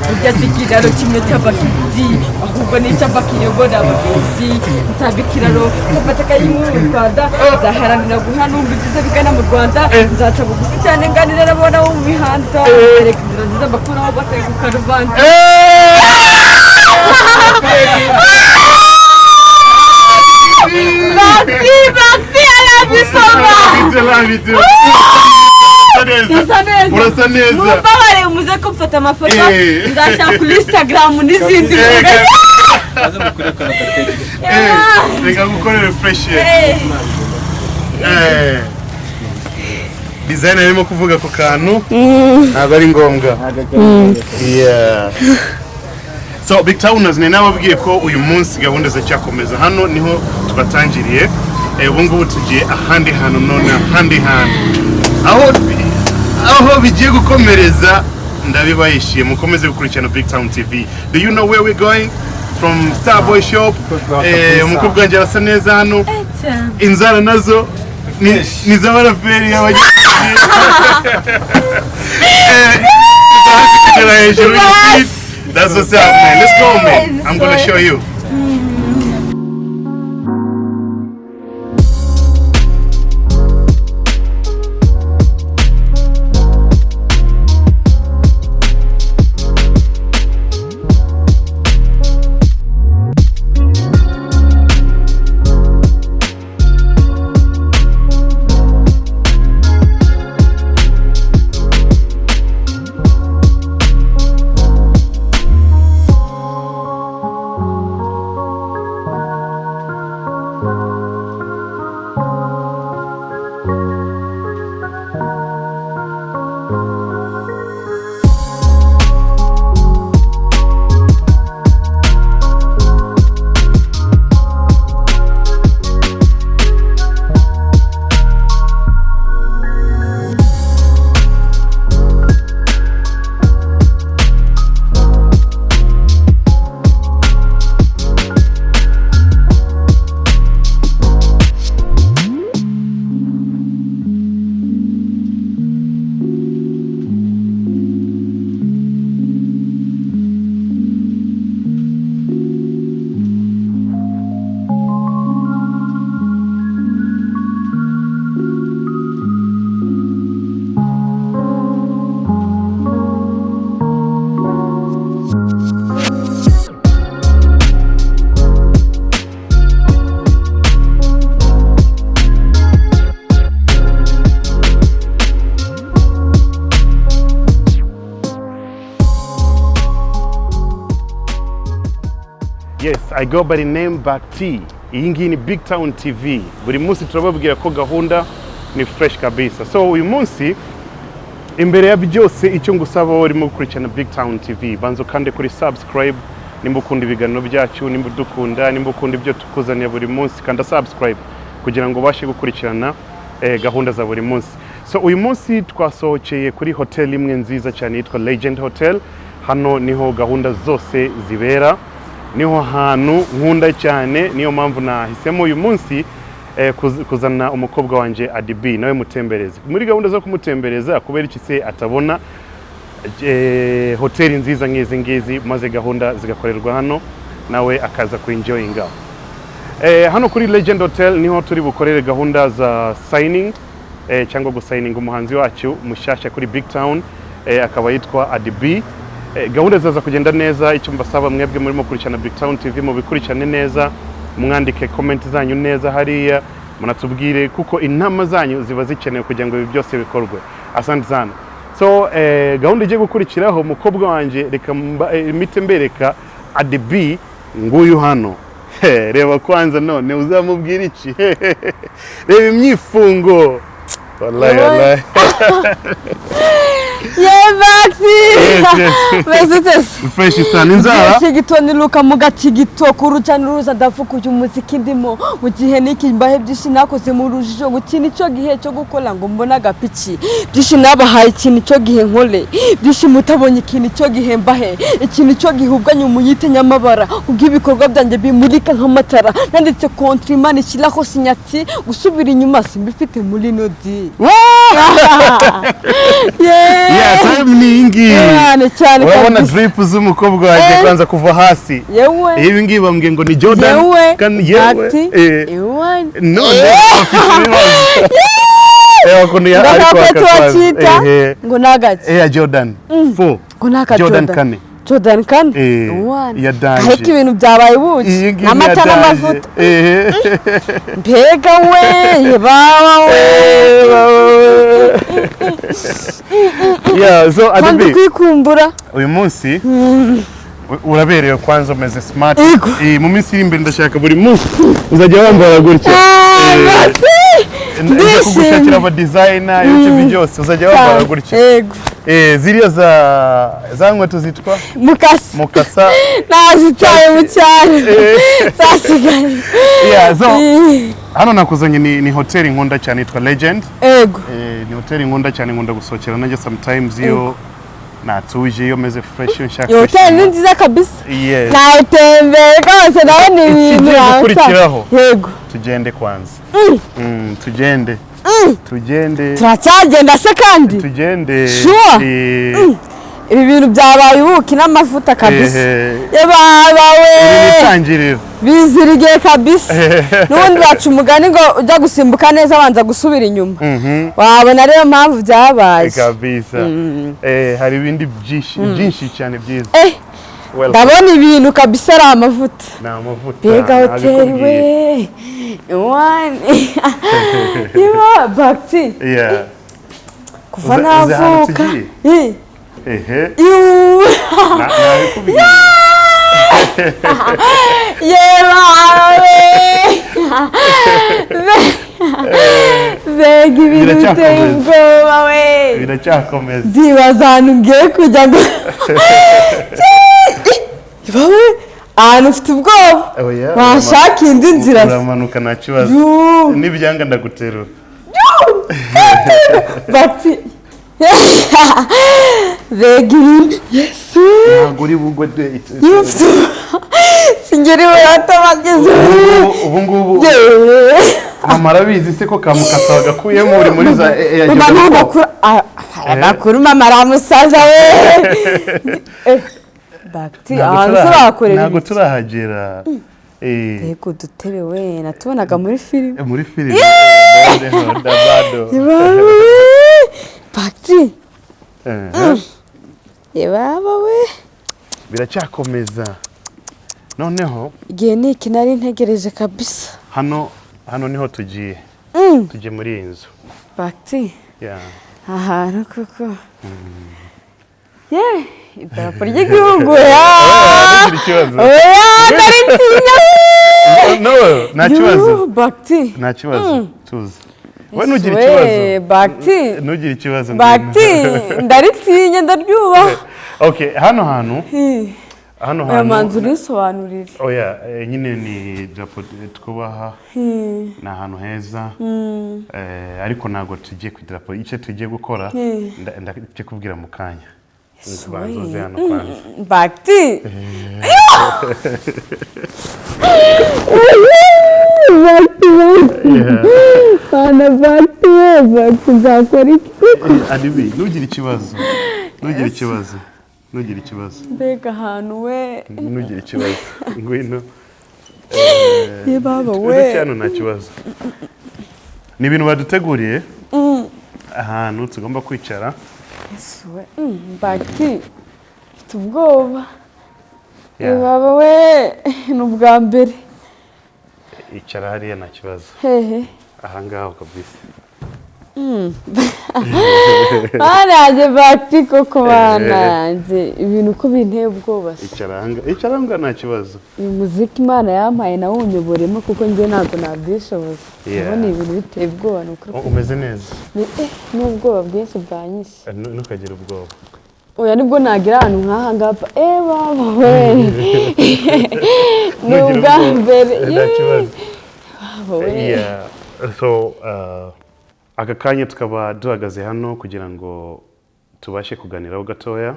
Burya si ikiraro kimwe cy'abahinzi, ahubwo ni icy'abakiyobora abagenzi. Nzaba ikiraro cy'amateka y'imwe mu Rwanda, nzaharanira guhanura ibyiza bigana mu Rwanda, nzaca bugufi cyane nganira n'abana bo mu mihanda, bereka inzira nziza bakuraho bateguka rubanda. Bakti, Bakti, I love you so much. I love you too. Urasa neza. Urasa neza. Urasa neza. Mumbabarire muze kumfata amafoto, nzashyira kuri Instagram n'izindi mbuga. Maze mukure kano gatege. Reka gukorere fresh. Design arimo kuvuga ku kantu ntabwo ari ngombwa. Yeah. So Big Towners, ni nababwiye ko uyu munsi gahunda ziracyakomeza, hano niho tubatangiriye. Ubu ngubu tugiye ahandi hantu, none ahandi hantu aho bigiye gukomereza ndabibayishiye. Mukomeze gukurikirana Big Town TV. Do you know where we're going? From Starboy Shop. Umukobwa wanjye arasa neza hano, inzara nazo ni z'abaraperi y'abagiye kugera hejuru y'igiti. That's what's up, man. Let's go, man. I'm gonna show you. I go by the name Bakti. Iyi ngiyi ni Big Town TV. Buri munsi turababwira ko gahunda ni fresh kabisa. So uyu munsi, imbere ya byose, icyo ngusaba wowe urimo gukurikirana Big Town TV, banza ukande kuri subscribe nimba ukunda ibiganiro byacu, nimba udukunda, nimba ukunda ibyo tukuzaniye buri munsi, kanda subscribe kugira ngo ubashe gukurikirana gahunda za buri munsi. So uyu munsi twasohokeye kuri hotel imwe nziza cyane yitwa Legend Hotel. Hano niho gahunda zose zibera, niho hantu nkunda cyane, niyo mpamvu nahisemo uyu munsi kuzana umukobwa wanjye Adibi nawe mutembereze. Muri gahunda zo kumutembereza, kubera iki se atabona hoteli nziza nk'izi ngizi, maze gahunda zigakorerwa hano, nawe akaza kuenjoyinga. Hano kuri Legend Hotel niho turi bukorere gahunda za signing, cyangwa gusayininga umuhanzi wacu mushyashya kuri Big Town, akaba yitwa Adibi. Gahunda zizaza kugenda neza. Icyo mbasaba mwebwe murimo kurikirana Big Town TV, mubikurikirane neza, mwandike comment zanyu neza hariya, munatubwire, kuko inama zanyu ziba zikenewe kugira ngo ibi byose bikorwe. Asante sana. So gahunda igiye gukurikiraho, umukobwa wanjye, reka mpite mbereka Adibi. Nguyu hano. He, reba kwanza, none uzamubwira iki? Reba imyifungo, wallahi wallahi. Ye Bakti! Yes. Meze ute se? Fresh sana. Inzara. Gito niruka mu gatigito kuruca n'uruza, ndafukuye umuziki ndimo mu gihe niki, mbahe byinshi nakoze mu rujijo, ngo iki nicyo gihe cyo gukora ngo mbone agapiki. Byinshi nabahaye, iki nicyo gihe nkore byinshi mutabonye, iki nicyo gihe mbahe, iki nicyo gihe ubwanyu muyite nyamabara, kubw'ibikorwa byanjye bimurika nk'amatara. Nanditse contrat, Imana ishyiraho signature, gusubira inyuma simbifite muri nodi. Yeah, time ni iyi ngiyi. Cyane cyane. Urabona Kabisa. drip z'umukobwa wanjye, kwanza kuva hasi. Yewe. Ibi ngibi bambwiye ngo ni Jordan. Yewe. Kandi yewe. Ati ewe. None bafite ibibazo. Reba ukuntu ari Ndakakwe kwaka kwanza. tuwakita ngo ni agaki? Air Jordan 4. Ngo ni aka Jordan Jordan. 4. Jordan 4. Eh, ya danger. Ariko ibintu byabaye buki Iyi ngiyi ni n'amata iya danger. n'amavuta. Mbega we, yebawa we! Yeah, so Kandi Adibi, kwikumbura. Uyu munsi uraberewe kwanza, umeze smart. Yego. Mu minsi iri imbere ndashaka buri munsi uzajya wambara gutya. Nza Ndishimye. kugushakira aba designer, ibice byose uzajya wambara gutya. Yego. Ziriya za nkweto zitwa Mukasa. Mukasa. Nazitaye mu cyaro, zasigaye. Yeah, so hano nakuzanye ni hoteli nkunda cyane yitwa Legend. Ni hoteli nkunda cyane, nkunda gusohokera nanjye sometimes iyo natuje, iyo meze fresh, iyo nshaka Iyo hoteli ni nziza kabisa. Yes. Natembeye rwose, ndabona ibintu Ikigiye wasa. gukurikiraho. Yego. Tugende kwanza. Tugende, tugende. Turacyagenda se kandi? Tugende. Sure. Ibi bintu byabaye ubuki n'amavuta kabisa. Yebaba we! Iri ni itangiriro. Bizira igihe kabisa. N'ubundi baca umugani ngo ujya gusimbuka neza abanza gusubira inyuma. Wabona ariyo mpamvu byabaye. Kabisa. Hari ibindi byinshi byinshi cyane byiza. Welcome. Ndabona ibintu kabisa ari amavuta. Ni amavuta. Mbega hoteli! Nabikubwiye. We wani iba Bakti! Yeah. Kuva Uzi ahantu navuka. tugiye? Ehe. Yuuu. Nabikubwiye. Yebawe! Mbega ibintu biteye Biracyakomeza. ubwoba we! Biracyakomeza. Ndibaza ahantu ngiye kujya ngo yebawe, ahantu ufite ubwoba. Oya, Washaka indi nzira se. Uramanuka, nta kibazo. Yuuu. Nibyanga ndaguterura. Bati mbega ibintu, Yesu! Ntabwo uri bugwe de. Yesu, singeri we atabageze. Ubu ngubu mama arabizi se ko kamukasa wagakuyemo, uri muri za ya Mama Jordan ntabwo four? akura amakuru, mama aramusaza we. Bakti, Ntabwo ahantu se bahakorera ntabwo ibiki? turahagera. Mbega udutebe we, natubonaga muri filime. Muri filime noneho ndabado. Yebawe! Bakti! Yebaba we! Biracyakomeza noneho. Igihe ni iki nari ntegereje kabisa. Hano niho tugiye, tugiye muri iyi nzu. Bakti, Yeah. ahantu koko. Ye, idarapo ry'igihugu ya. Ntugire ikibazo. Oya, ndaritinya. No, nta kibazo. Yuh, Bakti. Nta kibazo, tuzi we, ntugire We, ikibazo. Bakti. Ntugire ikibazo. Bakti, ndaritinya, ndaryubaha. Okay, hano hantu, hano Oya, manzi hantu. urisobanurire. Oya, nyine ni idarapo twubaha, ni ahantu heza, ariko ntabwo tugiye ku idarapo. Icyo tugiye gukora ndakikubwira mu kanya. Banza uze hano kwanza. Bakti, Bakti, Bana, Bakti we, Bakti, nzakora iki? Adibi, ntugire ikibazo, ntugire ikibazo, ntugire ikibazo. Mbega ahantu we! Ntugire ikibazo, ngwino. Ye baba we! Uretse hano nta kibazo, ni ibintu baduteguriye, ahantu tugomba kwicara. Yesu we! Bakti, mfite ubwoba. Ye baba we, ni ubwa mbere. Icara hariya, nta kibazo. Hehe? Ahangaha kabisa. Bana yanjye, Bakti, koko bana yanjye, ibintu uko binteye ubwoba se! Icara ahangaha, icara ahangaha, nta kibazo. Uyu muziki Imana yampaye nawo unyoboremo, kuko njye ntabwo nabyishoboza. Ndabona ibintu biteye ubwoba, ni ukuri. Oh, umeze neza. N'ubwoba bwinshi bwanyishe. Ntukagire ubwoba. Oya, nibwo nagira ahantu nk'aha ngaha. Eh baba we, ni Ntugire ubwa ubwoba. mbere. Nta kibazo. Baba we! Yeah. So aka kanya tukaba duhagaze hano kugira ngo tubashe kuganiraho gatoya.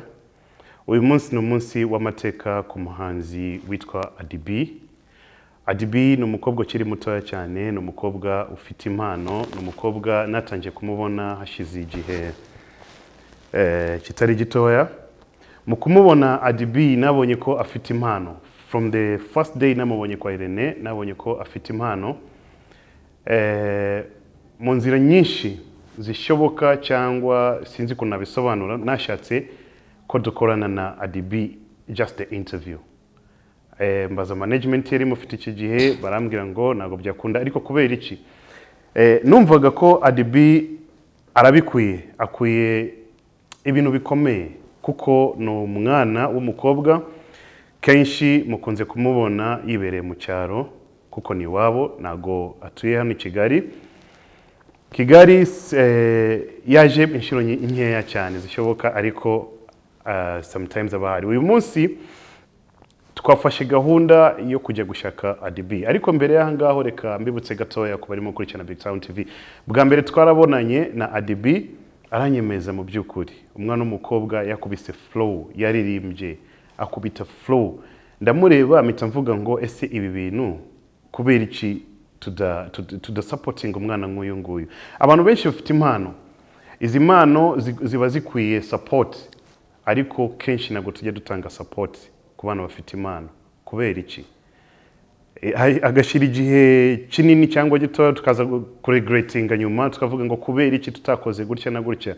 Uyu munsi ni umunsi w'amateka ku muhanzi witwa Adibi. Adibi ni umukobwa ukiri mutoya cyane, ni umukobwa ufite impano, ni umukobwa natangiye kumubona hashize igihe kitari gitoya. Mu kumubona Adibi, nabonye ko afite impano. From the first day namubonye kwa Irene, nabonye ko afite impano. Mu nzira nyinshi zishoboka, cyangwa sinzi ukuntu nabisobanura, nashatse ko dukorana na Adibi, just the interview. Mbaza management yari mufite icyo gihe, barambwira ngo ntabwo byakunda. Ariko kubera iki? Numvaga ko Adibi arabikwiye, akwiye ibintu bikomeye, kuko ni umwana w'umukobwa. Kenshi mukunze kumubona yibereye mu cyaro, kuko ni iwabo, ntabwo atuye hano i Kigali. Kigali yaje inshuro nkeya cyane zishoboka, ariko sometimes aba ahari. Uyu munsi twafashe gahunda yo kujya gushaka Adibi, ariko mbere y'aha ngaho reka mbibutse gatoya ku barimo gukurikirana Big Town TV. Bwa mbere twarabonanye na Adibi, aranyemeza. Mu by'ukuri umwana w'umukobwa yakubise flow, yaririmbye akubita flow, ndamureba mpita mvuga ngo: "Ese ibi bintu kubera iki tudasapotinga umwana nk'uyu nguyu?" Abantu benshi bafite impano, izi mpano ziba zikwiye support, ariko kenshi ntabwo tujya dutanga support ku bana bafite impano. Kubera iki? Agashyira igihe kinini cyangwa gitoya, tukaza kuregretinga nyuma, tukavuga ngo kubera iki tutakoze gutya na gutya?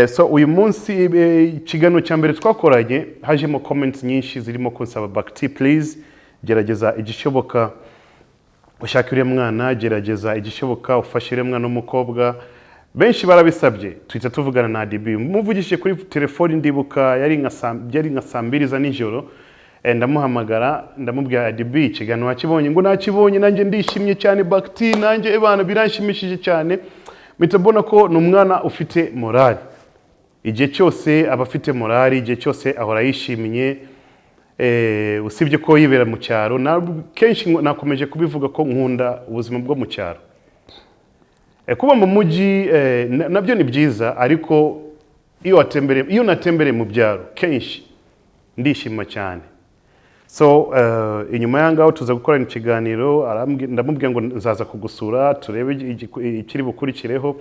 So uyu munsi, ikiganiro cya mbere twakoranye hajemo comments nyinshi zirimo kunsaba: "Bakti, please gerageza igishoboka ushaka uriya mwana, gerageza igishoboka ufashe uriya mwana w'umukobwa." Benshi barabisabye, tuhita tuvugana na Adibi. Muvugishije kuri telefoni, ndibuka yari nka saa 2 za nijoro. Ndamuhamagara, ndamubwira: "Adibi, ikiganiro wakibonye?" Ngo: "Nakibonye, nanjye ndishimye cyane Bakti, nanjye ebana biranshimishije cyane." Mpita mbona ko ni umwana ufite morale, igihe cyose aba afite morale, igihe cyose ahora yishimye. Usibye ko yibera mu cyaro, kenshi nakomeje kubivuga ko nkunda ubuzima bwo mu cyaro. Kuba mu mujyi nabyo ni byiza, ariko iyo natembereye mu byaro kenshi ndishima cyane. So inyuma y'aho ngaho tuza gukorana ikiganiro, ndamubwira ngo nzaza kugusura turebe ikiri bukurikireho.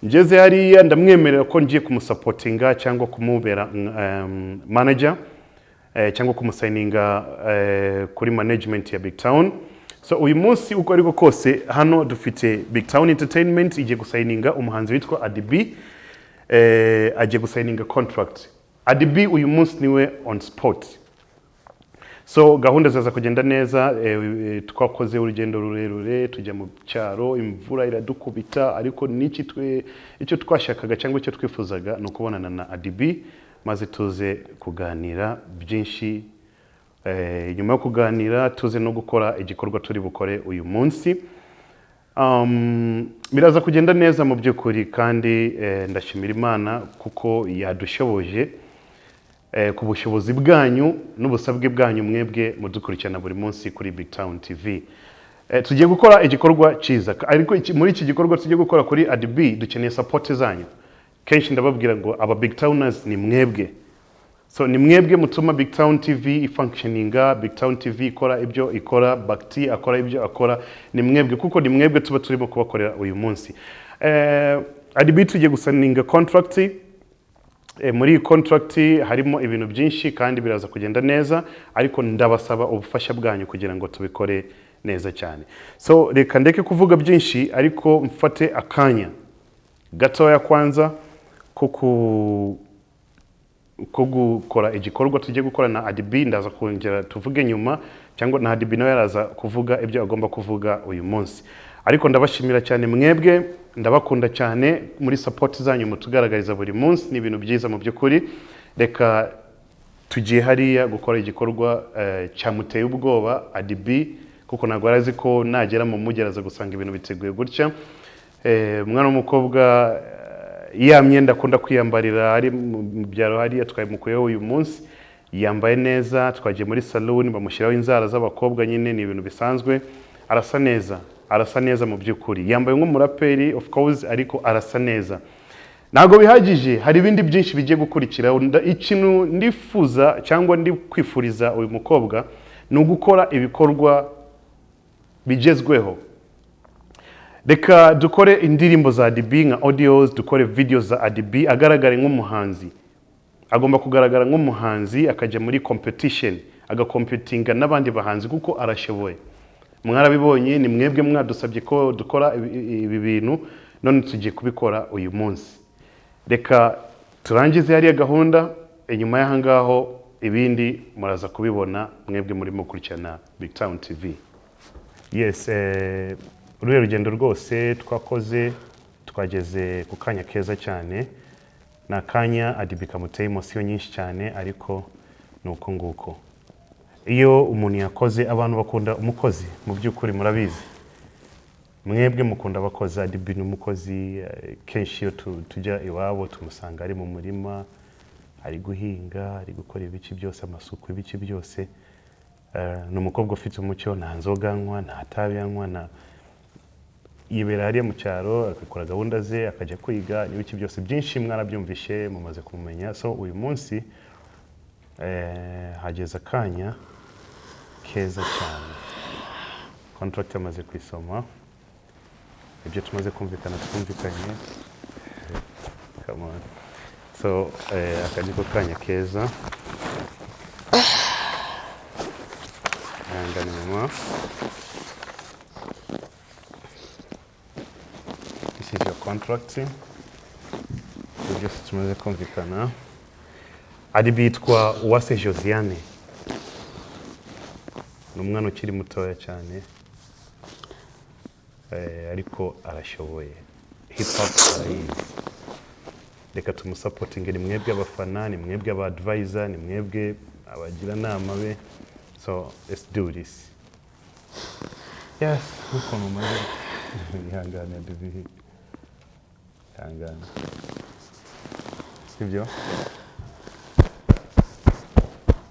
Ngeze hariya ndamwemerera ko ngiye kumusapotinga cyangwa kumubera manager, cyangwa kumusayininga kuri management ya Big Town. So uyu munsi, uko ariko kose, hano dufite Big Town Entertainment igiye gusayininga umuhanzi witwa Adibi, agiye gusayininga contract. Adibi uyu munsi niwe on spot. So gahunda zaza kugenda neza. Twakoze urugendo rurerure tujya mu cyaro, imvura iradukubita, ariko niki twe icyo twashakaga cyangwa icyo twifuzaga ni ukubonana na Adibi. Maze tuze kuganira byinshi. Nyuma yo kuganira tuze no gukora igikorwa turi bukore uyu munsi. Biraza kugenda neza mu by'ukuri, kandi ndashimira Imana kuko yadushoboje ku bushobozi bwanyu n'ubusabwe bwanyu mwebwe mudukurikirana buri munsi kuri Big Town TV. Tugiye gukora igikorwa cyiza, ariko muri iki gikorwa tugiye gukora kuri ADB dukeneye support zanyu. Kenshi ndababwira ngo aba Big Towners ni mwebwe. So ni mwebwe mutuma Big Town TV ifunctioninga, Big Town TV ikora ibyo ikora, Bakti akora ibyo akora, ni mwebwe, kuko ni mwebwe tuba turimo kubakorera uyu munsi. ADB tugiye gusigninga contract. Muri iyi contract harimo ibintu byinshi kandi biraza kugenda neza, ariko ndabasaba ubufasha bwanyu kugira ngo tubikore neza cyane. So reka ndeke kuvuga byinshi, ariko mfate akanya gatoya kwanza ko gukora igikorwa tugiye gukora na ADB. Ndaza kongera tuvuge nyuma, cyangwa na ADB nawe yaraza kuvuga ibyo agomba kuvuga uyu munsi. Ariko ndabashimira cyane mwebwe, ndabakunda cyane muri support zanyu mutugaragariza buri munsi, ni ibintu byiza mu by'ukuri. Reka tugiye hariya gukora igikorwa cyamuteye ubwoba ADB, kuko ntabwo yari azi ko nagera mu mujyi araza gusanga ibintu biteguye gutya. Umwana w'umukobwa, ya myenda akunda kwiyambarira ari mu byaro hariya twayimukuyeho, uyu munsi yambaye neza. Twagiye muri saloon bamushyiraho inzara z'abakobwa nyine, ni ibintu bisanzwe. Arasa neza, arasa neza mu by'ukuri. Yambaye nk'umuraperi of course, ariko arasa neza. Ntabwo bihagije, hari ibindi byinshi bigiye gukurikira. Ikintu ndifuza cyangwa ndi kwifuriza uyu mukobwa ni ugukora ibikorwa bigezweho. Reka dukore indirimbo za ADB nka audios, dukore videos za ADB, agaragare nk'umuhanzi. Agomba kugaragara nk'umuhanzi, akajya muri competition, agacompetinga n'abandi bahanzi, kuko arashoboye. Mwarabibonye, ni mwebwe mwadusabye ko dukora ibi bintu, none tugiye kubikora uyu munsi. Reka turangize hariya gahunda, inyuma y'aha ngaho ibindi muraza kubibona mwebwe murimo gukurikirana Big Town TV. Yes, ruriya rugendo rwose twakoze, twageze ku kanya keza cyane. Ni akanya ADB kamuteye emotion nyinshi cyane, ariko ni uko nguko. Iyo umuntu yakoze, abantu bakunda umukozi mu by'ukuri, murabizi mwebwe mukunda abakozi. ADB ni umukozi. Kenshi iyo tujya iwabo tumusanga ari mu murima, ari guhinga, ari gukora ibiki byose, amasuku, ibiki byose. Ni umukobwa ufite umucyo, nta nzoga anywa, nta tabi anywa, nta yibera hariya mu cyaro, agakora gahunda ze, akajya kwiga n'ibiki byose. Byinshi mwarabyumvishe, mumaze kumumenya. So uyu munsi hageze akanya keza cyane. Contract yamaze kuyisoma, ibyo tumaze kumvikana twumvikanye. Come on. So aka niko kanya keza. Ihangane mama. This is your contract. Ibyo byose tumaze kumvikana. Ari bitwa Uwase Josiane, ni umwana ukiri mutoya cyane, ariko arashoboye, hip hop arayizi. Reka tumusupportinge. Ni mwebwe abafana, ni mwebwe aba advisor, ni mwebwe abagiranama be. So let's do this. Yes, nkuko mumaze. Ihangane baby, ihangane, sibyo?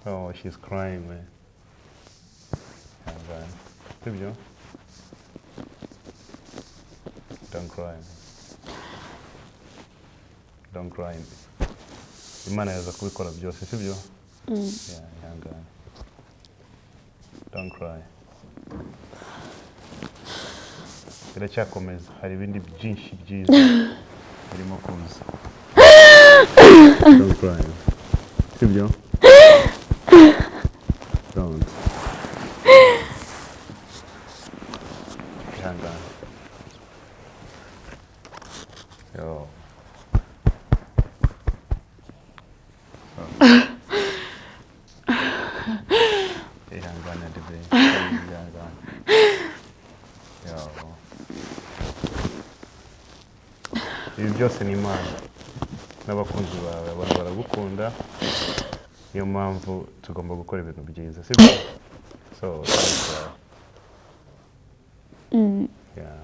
Oh, she's crying, man. Ihangane, sibyo? Don't cry, don't cry. Imana yaza kubikora byose, sibyo? Yeah, ihangane, don't cry. Biracyakomeza, hari ibindi byinshi byiza birimo kuza. Don't cry, sibyo? Don't. Ihangane. Yo. Ihangane bebe, ihangane. Yo. Ibi byose ni Imana. N'abakunzi bawe, abantu baragukunda, niyo mpamvu tugomba gukora ibintu byiza, sibyo? So don't cry. Yeah.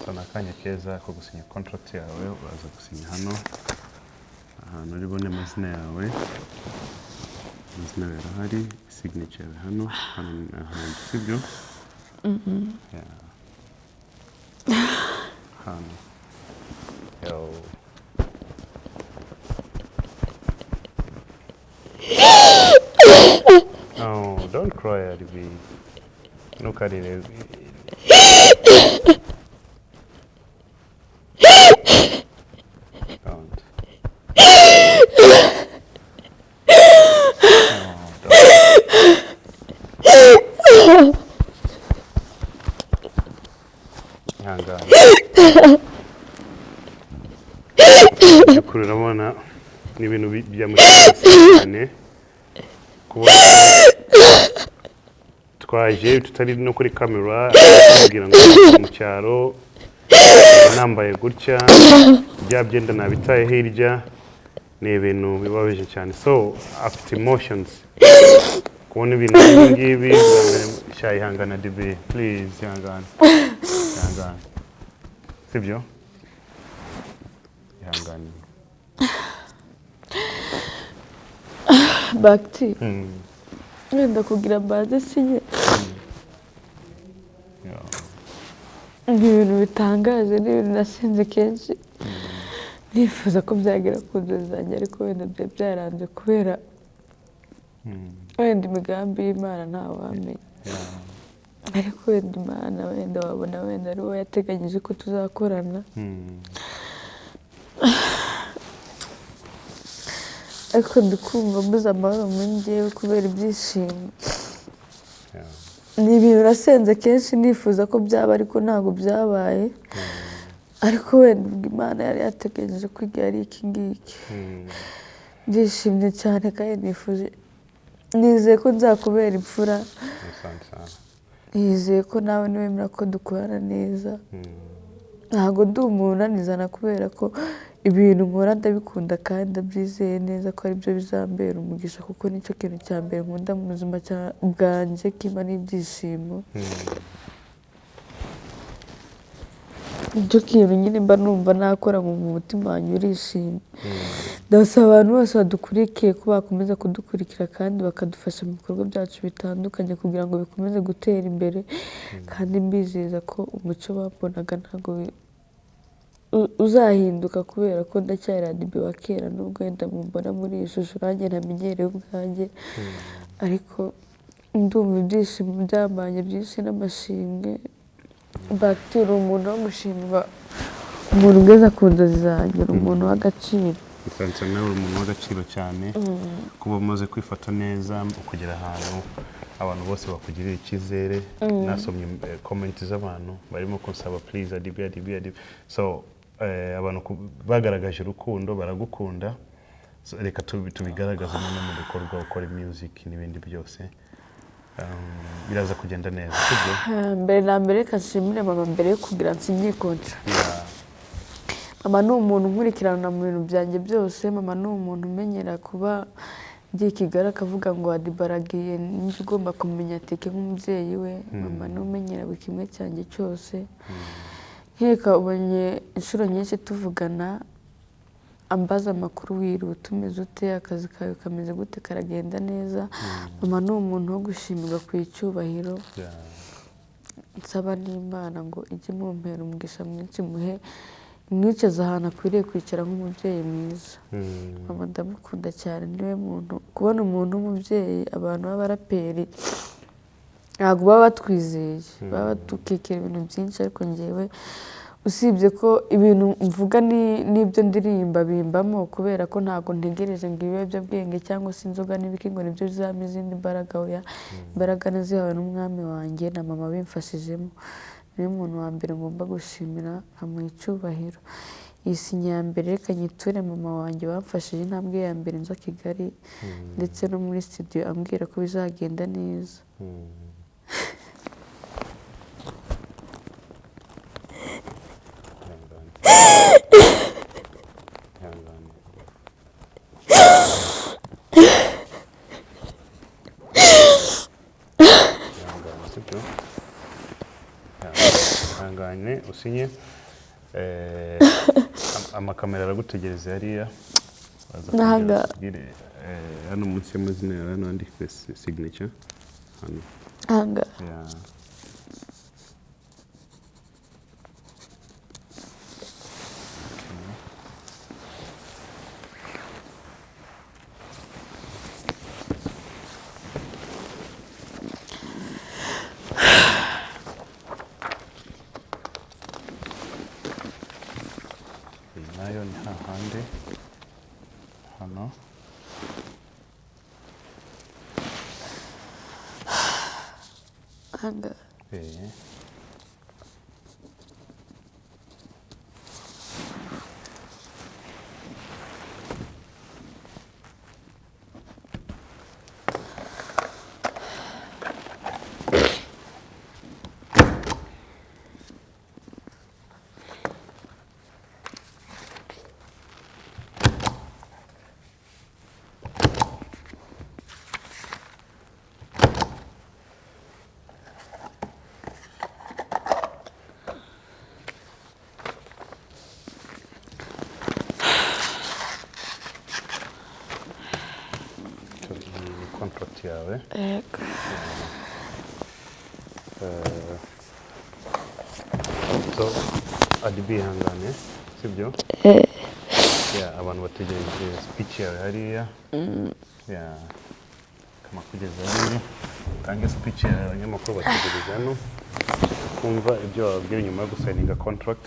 So ni akanya keza ko gusinya contract yawe. Uraza gusinya hano ahantu uri bubone amazina yawe. Amazina yawe arahari, signature yawe hano hano ahandi, sibyo? Yeah. Hano. Yo. No, don't cry, Adibi. Ntukarire. Don't. No, don't. Ihangane. By'ukuri urabona ni ibintu byamushimishije cyane kubona twaje tutari no kuri kamera, kugira ngo mu cyaro nambaye gutya, bya byenda nabitaye hirya. Ni ibintu bibabaje cyane, so afite emotions kubona ibintu nk'ibi ngibi bwa mbere. Sha, ihangana Dibi, please, ihangane, ihangane, sibyo? Ihangane. Bagiti, wenda kugira mbanze sinye, ni ibintu bitangaje, ni ibintu nasenze kenshi nifuza ko byagera ku nzozi zanjye, ariko wenda byari byaranze kubera wenda imigambi y'Imana ntawamenya. Ariko wenda Imana, wenda wabona wenda ari wowe yateganyije ko tuzakorana. Ariko ndi kumva mbuze amahoro muri njyewe kubera ibyishimo. Ni ibintu nasenze kenshi nifuza ko byaba, ariko ntabwo byabaye. Ariko wenda ubwo Imana yari yateganyije ko igihe ari iki ngiki. Ndishimye cyane kandi nifuje, nizeye ko nzakubera imfura. Asante sana. Nizeye ko nawe niwemera ko dukorana neza. Ntabwo ndi umuntu unanizana, kubera ko ibintu nkora ndabikunda kandi ndabyizeye neza ko aribyo bizambera umugisha, kuko nicyo kintu cya mbere nkunda mu buzima bwanjye kimpa n'ibyishimo. Nicyo kintu nyine mba numva nakora ngo mu mutima wanjye urishimye. Ndasaba abantu bose badukurikiye ko bakomeza kudukurikira kandi bakadufasha mu bikorwa byacu bitandukanye kugira ngo bikomeze gutera imbere, kandi mbizeza ko umuco babonaga ntabwo uzahinduka, kubera ko ndacyari Adibi wa kera, nubwo wenda mumbona muri iyi shusho nanjye ntamenyereye ubwanjye. Ariko ndumva ibyishimo byambanye byinshi n'amashimwe. Bagiti, uri umuntu wo gushimwa, umuntu ugeze ku nzozi zanjye, uri umuntu w'agaciro. Asante sana, nawe uri umuntu w'agaciro cyane, kuba umaze kwifata neza ukugera ahantu abantu bose bakugirira icyizere. Nasomye comment z'abantu barimo kunsaba, "Please, Adibi, Adibi, Adibi." So abantu bagaragaje urukundo, baragukunda. So, reka tubigaragaze no mu bikorwa, ukora music n'ibindi byose. Biraza kugenda neza, sibyo? Mbere na mbere reka nshimire mama mbere yo kugira nsinye contrat. Mama ni umuntu nkurikirana mu bintu byanjye byose. Mama ni umuntu umenyera kuba ngiye i Kigali akavuga ngo Adiba aragiye, ninjye ugomba kumenya tike nk'umubyeyi we. Mama ni umenyera buri kimwe cyanjye cyose. Nkeka ubonye inshuro nyinshi tuvugana, ambaza amakuru: "Wiriwe, utumeze ute, akazi kawe kameze gute, karagenda neza?" Mama ni umuntu wo gushimirwa ku icyubahiro. Nsaba n'Imana ngo ijye imumpera umugisha mwinshi, muhe imwicaze ahantu akwiriye kwicara nk'umubyeyi mwiza. Mama ndamukunda cyane, niwe muntu kubona umuntu w'umubyeyi. Abantu b'abaraperi ntabwo baba batwizeye, baba badukekera ibintu byinshi, ariko ngewe usibye ko ibintu mvuga n'ibyo ndirimba bimbamo, kubera ko ntabwo ntegereje ngo ibiyobyabwenge cyangwa se inzoga n'ibiki ngo nibyo bizampa izindi mbaraga. Oya, imbaraga nazihawe n'umwami wanjye na mama bimfashijemo. Niwe muntu wa mbere ngomba gushimira, nkamuha icyubahiro. Iyi sinya ya mbere reka nyiture mama wanjye wamfashije intambwe ya mbere nza Kigali ndetse no muri studio ambwira ko bizagenda neza. Ihangane. Ihangane. Ihangane, sibyo? Ihangane, usinye. Amakamera aragutegereza hariya. Baza kugira batubwire, hano munsi y'amazina yawe hano handitse signature hano. Ahangaha? Yeah. Iyi nayo ni hahandi hano. Ahangaha? Eh. So, iyi ni contract yawe. Yego. So Addy B, ihangane, sibyo? Yeah, abantu bategereje speech yawe hariya. Yeah. Kama kugeza hariya utange speech yawe, abanyamakuru bategereje hano kumva ibyo wababwira nyuma yo gusigninga contract.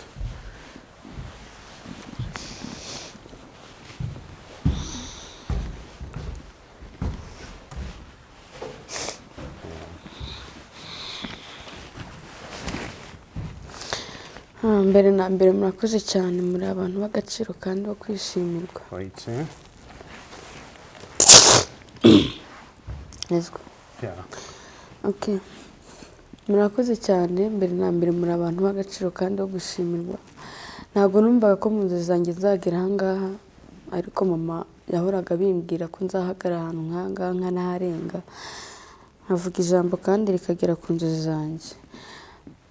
Mbere na mbere murakoze cyane, muri abantu b'agaciro kandi bo kwishimirwa. Right. Let's go. Yeah. Okay. Murakoze cyane, mbere na mbere muri abantu b'agaciro kandi bo gushimirwa. Ntabwo numvaga ko mu nzozi zanjye nzagera aha ngaha, ariko mama yahoraga abimbwira ko nzahagarara ahantu nk'aha ngaha nkanaharenga, nkavuga ijambo kandi rikagera ku nzozi zanjye.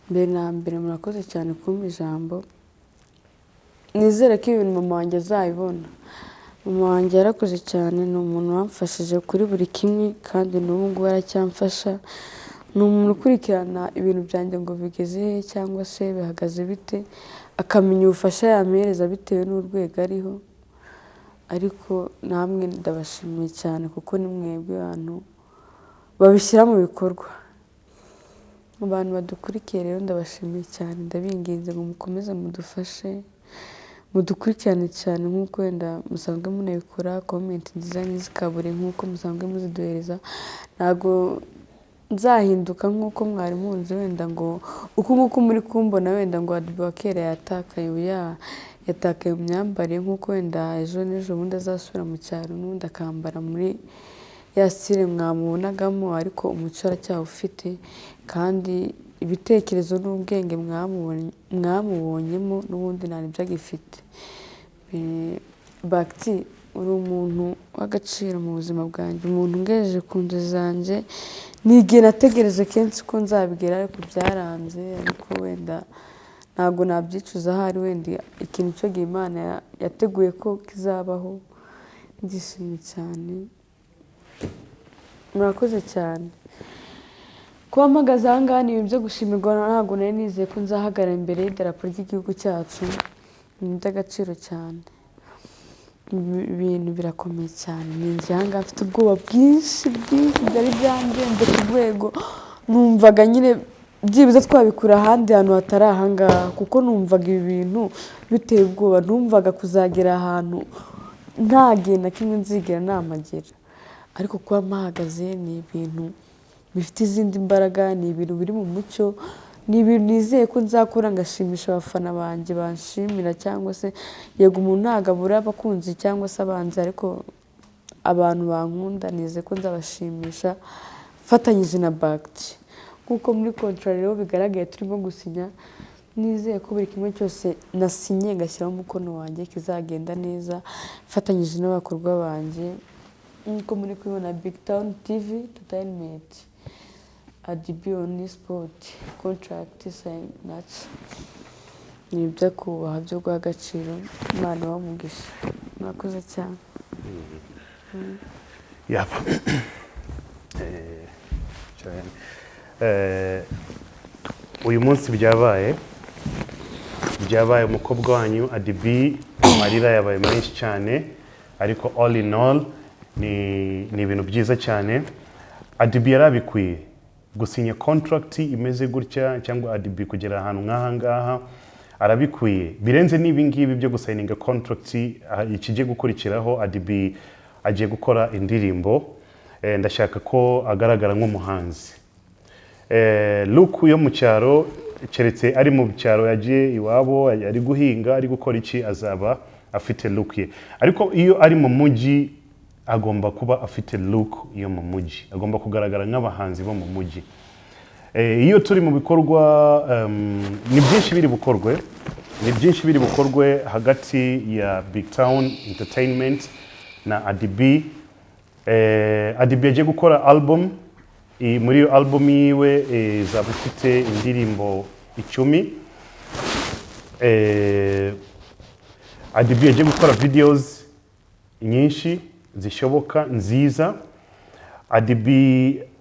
Mbere na mbere murakoze cyane kumpa ijambo. Nizere ko ibintu mama wanjye azabibona. Mama wanjye yarakoze cyane, ni umuntu wamfashije kuri buri kimwe kandi n'ubu ngubu aracyamfasha. Ni umuntu ukurikirana ibintu byanjye ngo bigeze he cyangwa se bihagaze bite, akamenya ubufasha yampereza bitewe n'urwego ariho. Ariko namwe ndabashimiye cyane kuko ni mwebwe bantu babishyira mu bikorwa. Abantu badukurikiye rero ndabashimiye cyane, ndabinginze ngo mukomeze mudufashe, mudukurikirane cyane nk'uko wenda musanzwe munabikora, comment nziza ntizikabure nk'uko musanzwe muziduhereza. Ntabwo nzahinduka nk'uko mwari munzi wenda ngo uku nguku muri kumbona wenda ngo Addy B wa kera yatakaye, oya, yatakaye mu myambarire nk'uko wenda ejo n'ejo bundi azasubira mu cyaro n'ubundi akambara muri ya style mwamubonagamo, ariko umuco aracyawufite kandi ibitekerezo n'ubwenge mwamubonyemo n'ubundi nta nibyo agifite. Bac-T, uri umuntu w'agaciro mu buzima bwanjye, umuntu ungejeje ku nzozi zanjye. Ni igihe nategereje kenshi ko nzabigera ariko byaranze, ariko wenda ntabwo nabyicuza, ahari wenda ikintu cyo gihe Imana yateguye ko kizabaho. Ndishimye cyane, murakoze cyane. Kuba mpagaze aha ngaha ni ibintu byo gushimirwa, ntabwo nari nizeye ko nzahagarara imbere y'idarapo ry'igihugu cyacu, ni ibintu by'agaciro cyane. Ibintu birakomeye cyane, ninjiye aha ngaha mfite ubwoba bwinshi bwinshi, byari byandenze ku rwego numvaga nyine byibuze twabikura ahandi hantu hatari aha ngaha, kuko numvaga ibi bintu biteye ubwoba, numvaga kuzagera ahantu nta gihe na kimwe nzigera namagera, ariko kuba mpahagaze ni ibintu bifite izindi mbaraga, ni ibintu biri mu mucyo, Ni ibintu nizeye ko nzakora ngashimisha abafana banjye banshimira, cyangwa se yego umuntu ntabwo abura abakunzi cyangwa se abanzi, ariko abantu bankunda nizeye ko nzabashimisha mfatanyije na Bagiti. Nk'uko muri contrat rero bigaragaye turimo gusinya, nizeye ko buri kimwe cyose nasinye ngashyiraho umukono wanjye kizagenda neza, mfatanyije n'abakorwa banjye. Nk'uko muri kubibona, Big Town TV Entertainment, Addy-B on spot, contract signature, ni ibyo kubaha, byo guha agaciro. Imana ibahe umugisha, murakoze cyane. Yep. Cyane. Uyu munsi byabaye umukobwa wanyu Addy-B, amarira yabaye menshi cyane, ariko all in all ni ibintu byiza cyane. Addy-B yarabikwiye gusinya contract imeze gutya, cyangwa Addy-B kugera ahantu nk'aha ngaha arabikwiye birenze n'ibi ngibi byo gusigninga contract. Ikigiye gukurikiraho, Addy-B agiye gukora indirimbo. Ndashaka ko agaragara nk'umuhanzi. Look yo mu cyaro, keretse ari mu cyaro yagiye iwabo ari guhinga, ari gukora iki, azaba afite look ye, ariko iyo ari mu mujyi agomba kuba afite look yo mu mujyi, agomba kugaragara nk'abahanzi bo mu mujyi. Iyo turi mu bikorwa, ni byinshi biri bukorwe hagati ya Big Town Entertainment na Addy-B. Addy-B agiye gukora album. Muri iyo album yiwe izaba ifite indirimbo 10. Addy-B agiye gukora videos nyinshi zishoboka nziza. Addy-B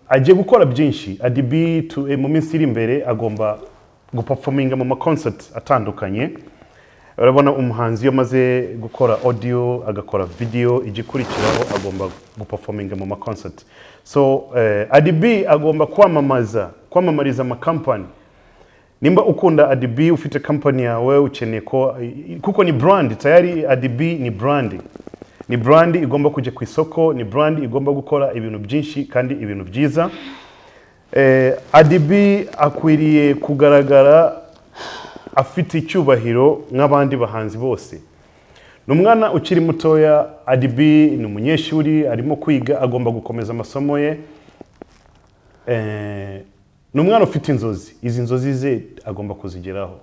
agiye gukora byinshi. Addy-B mu minsi iri imbere agomba guperforminga mu maconcert atandukanye. Urabona umuhanzi iyo amaze gukora audio, agakora video, igikurikiraho agomba guperforminga mu maconcert. So Addy-B agomba kwamamaza, kwamamariza amakampani. Nimba ukunda Addy-B, ufite company yawe, ukeneye ko, kuko ni brand tayari. Addy-B ni brand, ni brand igomba kujya ku isoko, ni brand igomba gukora ibintu byinshi kandi ibintu byiza. Addy-B akwiriye kugaragara afite icyubahiro nk'abandi bahanzi bose. Ni umwana ukiri mutoya. Addy-B ni umunyeshuri, arimo kwiga, agomba gukomeza amasomo ye. Ni umwana ufite inzozi, izi nzozi ze agomba kuzigeraho.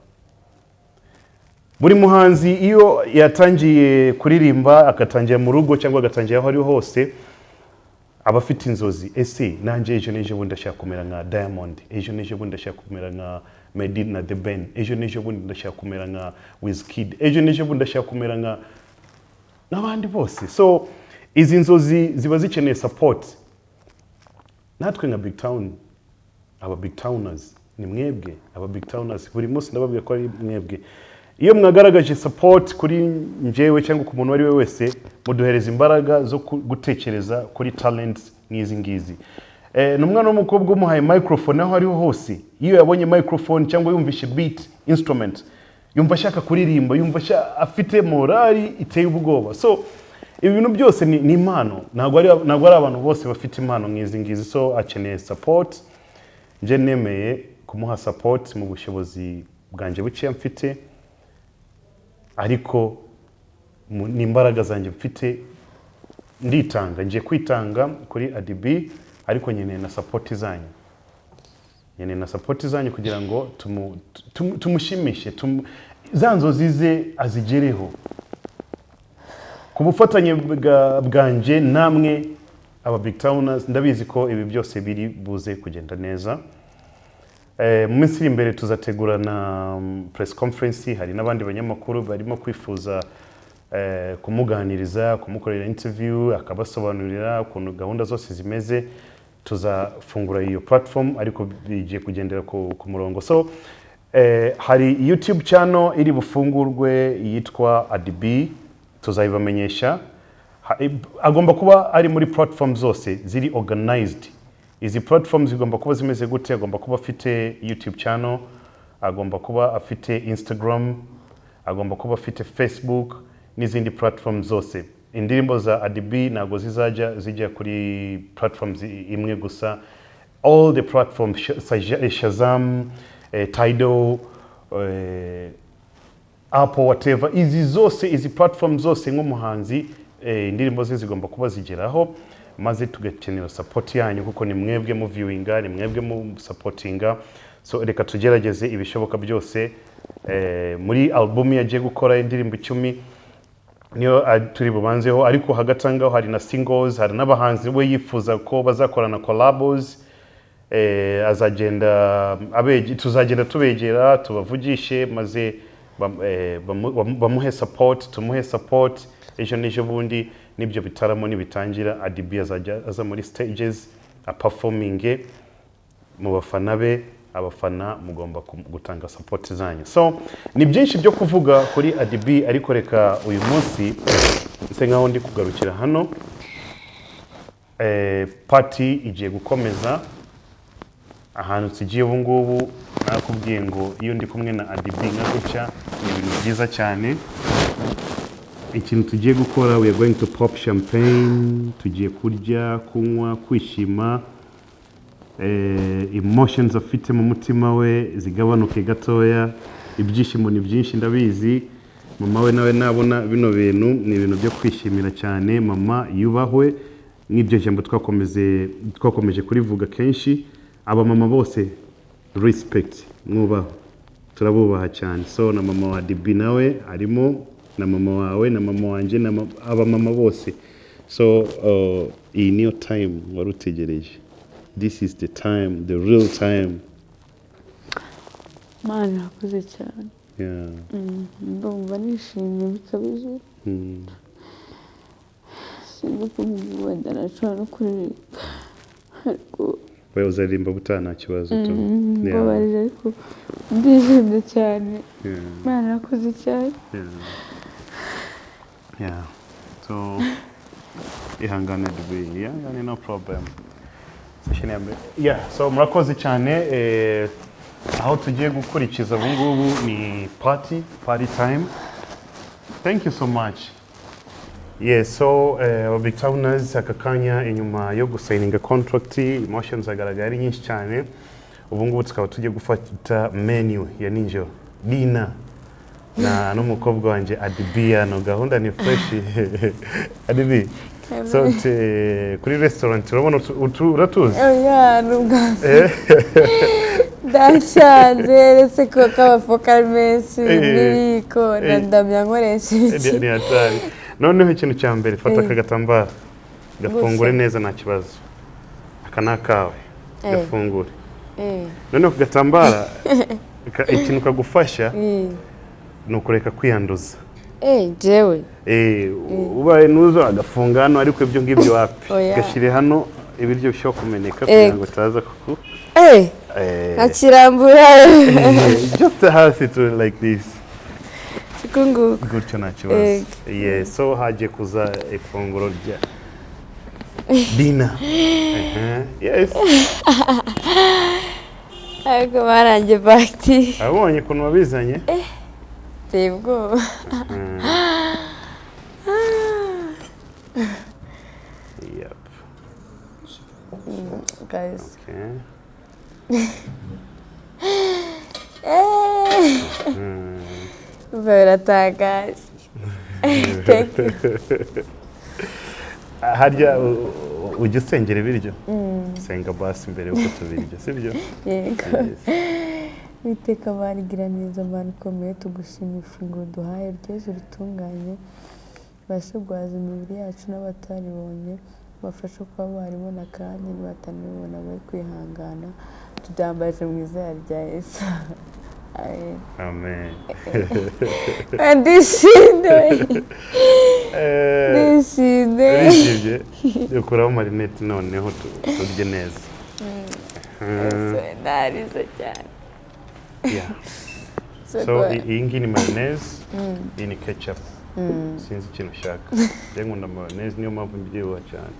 Buri muhanzi iyo yatangiye kuririmba, agatangira mu rugo cyangwa agatangira aho ari hose, aba afite inzozi: ese nanjye ejo n'ejo bundi ndashaka kumera nka Diamond, ejo n'ejo bundi ndashaka kumera nka Meddy na The Ben, ejo n'ejo bundi ndashaka kumera nka Wizkid, ejo n'ejo bundi ndashaka kumera nka n'abandi bose. So izi nzozi ziba zikeneye support. Natwe nka Big Town, aba Big Towners ni mwebwe. Aba Big Towners, buri munsi ndababwira ko ari mwebwe. Iyo mwagaragaje support kuri njyewe cyangwa ku muntu uwo ari we wese, muduhereza imbaraga zo gutekereza kuri talents nk'izi ngizi. Ni umwana w'umukobwa umuhaye microphone aho ariho hose, iyo yabonye microphone cyangwa yumvishe beat, instrument, yumva ashaka kuririmba, yumva afite morali iteye ubwoba. So ibi bintu byose ni impano, ntabwo ari abantu bose bafite impano nk'izi ngizi. So akeneye support. Nje nemeye kumuha support mu bushobozi bwanjye bukeya mfite, ariko n'imbaraga zanjye mfite nditanga, ngiye kwitanga kuri Addy-B, ariko nkeneye na support zanyu, nkeneye na support zanyu kugira ngo tumushimishe, za nzozi ze azigereho. Ku bufatanye bwanjye namwe aba Big Towners, ndabizi ko ibi byose biri buze kugenda neza. Mu minsi iri imbere tuzategura na press conference. Hari n'abandi banyamakuru barimo kwifuza kumuganiriza, kumukorera interview, akabasobanurira ukuntu gahunda zose zimeze. Tuzafungura iyo platform, ariko bigiye kugendera ku murongo. So hari YouTube channel iri bufungurwe yitwa Addy-B, tuzabibamenyesha. Agomba kuba ari muri platform zose ziri organized. Izi platform zigomba kuba zimeze gute? Agomba kuba afite YouTube channel, agomba kuba afite Instagram, agomba kuba afite Facebook n'izindi platform zose. Indirimbo za Addy-B ntabwo zizajya zijya kuri platforms imwe gusa, all the platforms, Shazam, Tidal, Apple, whatever, izi zose, izi platform zose, nk'umuhanzi indirimbo ze zigomba kuba zigeraho, maze tugakenera support yanyu, kuko ni mwebwe mu viewinga, ni mwebwe mu supportinga. So reka tugerageze ibishoboka byose muri album yagiye gukora, indirimbo 10 niyo turi bubanzeho, ariko hagati aho ngaho hari na singles, hari n'abahanzi we yifuza ko bazakorana collabos. Azagenda tuzagenda tubegera, tubavugishe, maze bamuhe support, tumuhe support. Ejo n'ejo bundi n'ibyo bitaramo nibitangira, Addy B azajya aza muri stages aperforminge mu bafana be. Abafana mugomba gutanga support zanyu. So ni byinshi byo kuvuga kuri Addy B, ariko reka uyu munsi nse nkaho ndi kugarukira hano. Party igiye gukomeza ahantu tugiye ubu ngubu. Nakubwiye ngo iyo ndi kumwe na Addy B nka gutya ni ibintu byiza cyane. Ikintu tugiye gukora, we are going to pop champagne, tugiye kurya, kunywa, kwishima, emotions afite mu mutima we zigabanuke gatoya. Ibyishimo ni byinshi, ndabizi. Mama we nawe nabona bino bintu, ni ibintu byo kwishimira cyane. Mama yubahwe, nk'iryo jambo twakomeje kurivuga kenshi. Abamama bose, respect, mwubahwe, turabubaha cyane. So na mama wa Addy B nawe arimo, na mama wawe, na mama wanjye, na abamama bose. So iyi niyo time wari utegereje. This is the time, the real time. Mana, irakoze cyane. Ndumva nishimye bikabije. Sinzi ukuntu wenda nashobora no kuririmba, ariko Wowe uzaririmba butaha, nta kibazo tu. Mbabarira, ariko ndishimye cyane. Mana, irakoze cyane. Yeah. So ihangane Addy, ihangane, no problem. Session ya mbere. Yeah, so murakoze cyane. Aho tugiye gukurikiza ubu ngubu ni party, party time. Thank you so much. Yes, so Big Towners, aka kanya inyuma yo gusigninga contract, emotions agaragara ari nyinshi cyane. Ubu ngubu tukaba tugiye gufata menu ya nijoro, dinner na n'umukobwa wanjye Addy B. Hano gahunda ni fresh. Addy B, so kuri restaurant urabona uratuzi? Oya, ni ubwa ndashanze, uretse ko k'abafoka ari menshi n'ibiyiko na ndamya nkoresha iki. Ni hatari. Noneho ikintu cya mbere, fata aka gatambaro, gafungure neza, nta kibazo. Aka ni akawe. Gafungure. Noneho ku gatambara ikintu kagufasha ni ukureka kwiyanduza. Jewe? Ubaye nuzo agafunga hano, ariko ibyo ngibyo wapi. Oya. Gashyire hano, ibiryo bishobora kumeneka kugira ngo utaza kuku Nkakirambura. Just hasi to like this. Uku nguku? Gutyo, nta kibazo. Yeah, so hagiye kuza ifunguro rya dinner. Yes. Ariko baranjye bagiti. Abonye ukuntu wabizanye. Biteye ubwoba. Yep. Guys. Okay. Umva, biratangaje. Thank you. Harya ujya usengera ibiryo? Senga basi mbere yuko tubirya, sibyo? Yego. Yes. Witeka Mana igira neza, Mana ikomeye, tugushima ifunguro duhaye ryeze, ritunganye, ribashe guhaza imibiri yacu, n'abataribonye bafashe kuba baribona, kandi nibatanibona bari kwihangana. Tubyambaje mu izina rya Yesu. Amen. Amen. Ndishimye. Ndishimye. Urishimye? Dukuraho marinete noneho turye neza. Narize cyane. Yeah. So So good. iyi ngiyi ni mayonnaise, iyi ni ketchup. Sinzi ikintu ushaka. Njye nkunda mayonnaise, niyo mpamvu mbyibuha cyane.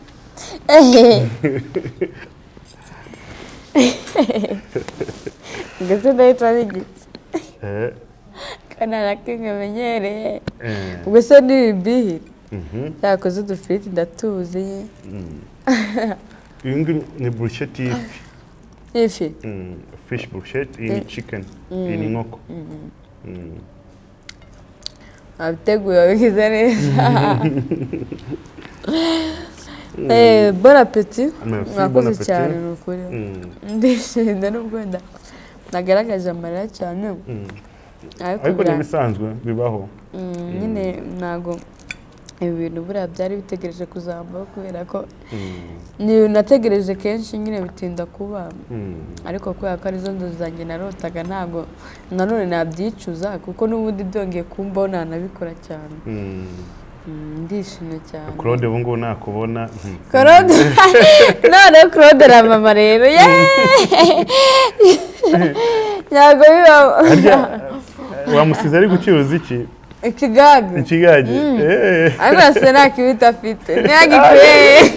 Ndetse ndahita n'igiti. Kana na kimwe menyereye. Ubwo se ni ibihi? Cyakoze udufiriti ndatuzi. Iyi ngiyi ni burusheti y'ifi. Ifi. Fish brochette, iyi ni chicken, iyi ni inkoko. Wabiteguye, wabigize neza. Bon appétit. Merci, bon Mwakoze appétit. cyane, ni ukuri. Ndishimye nubwo wenda nagaragaje amarira cyane, ariko Ariko ni ibisanzwe, bibaho. Nyine ntabwo ibi bintu buriya byari bitegereje kuzambaho, kubera ko ni ibintu nategereje kenshi nyine bitinda kuba, ariko kubera ko arizo nzozi zanjye narotaga, ntabwo nanone nabyicuza, kuko n'ubundi byongeye kumbaho nanabikora cyane. Ndishimye cyane. Claude ubu ngubu nakubona. Claude, noneho Claude na mama rero, yeee, ntabwo bibaho. Harya wamusize ari gucuruza iki? Ikigage. Ikigage. Ariko yase nta kibita afite, ntiyagikwiye.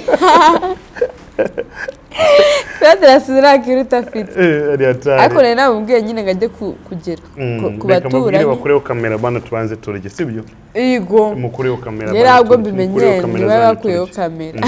Claude yasize nta kibita afite. Ari hatari. Ariko nari namubwiye nyine ngo ajye kugera ku Reka mubwire baturanyi. bakureho kamera bano, tubanze turye, sibyo? Yego. Mukureho kamera Rero bano ahubwo turye. mbimenye Mukureho kamera niba zanyu bakuyeho turye. kamera.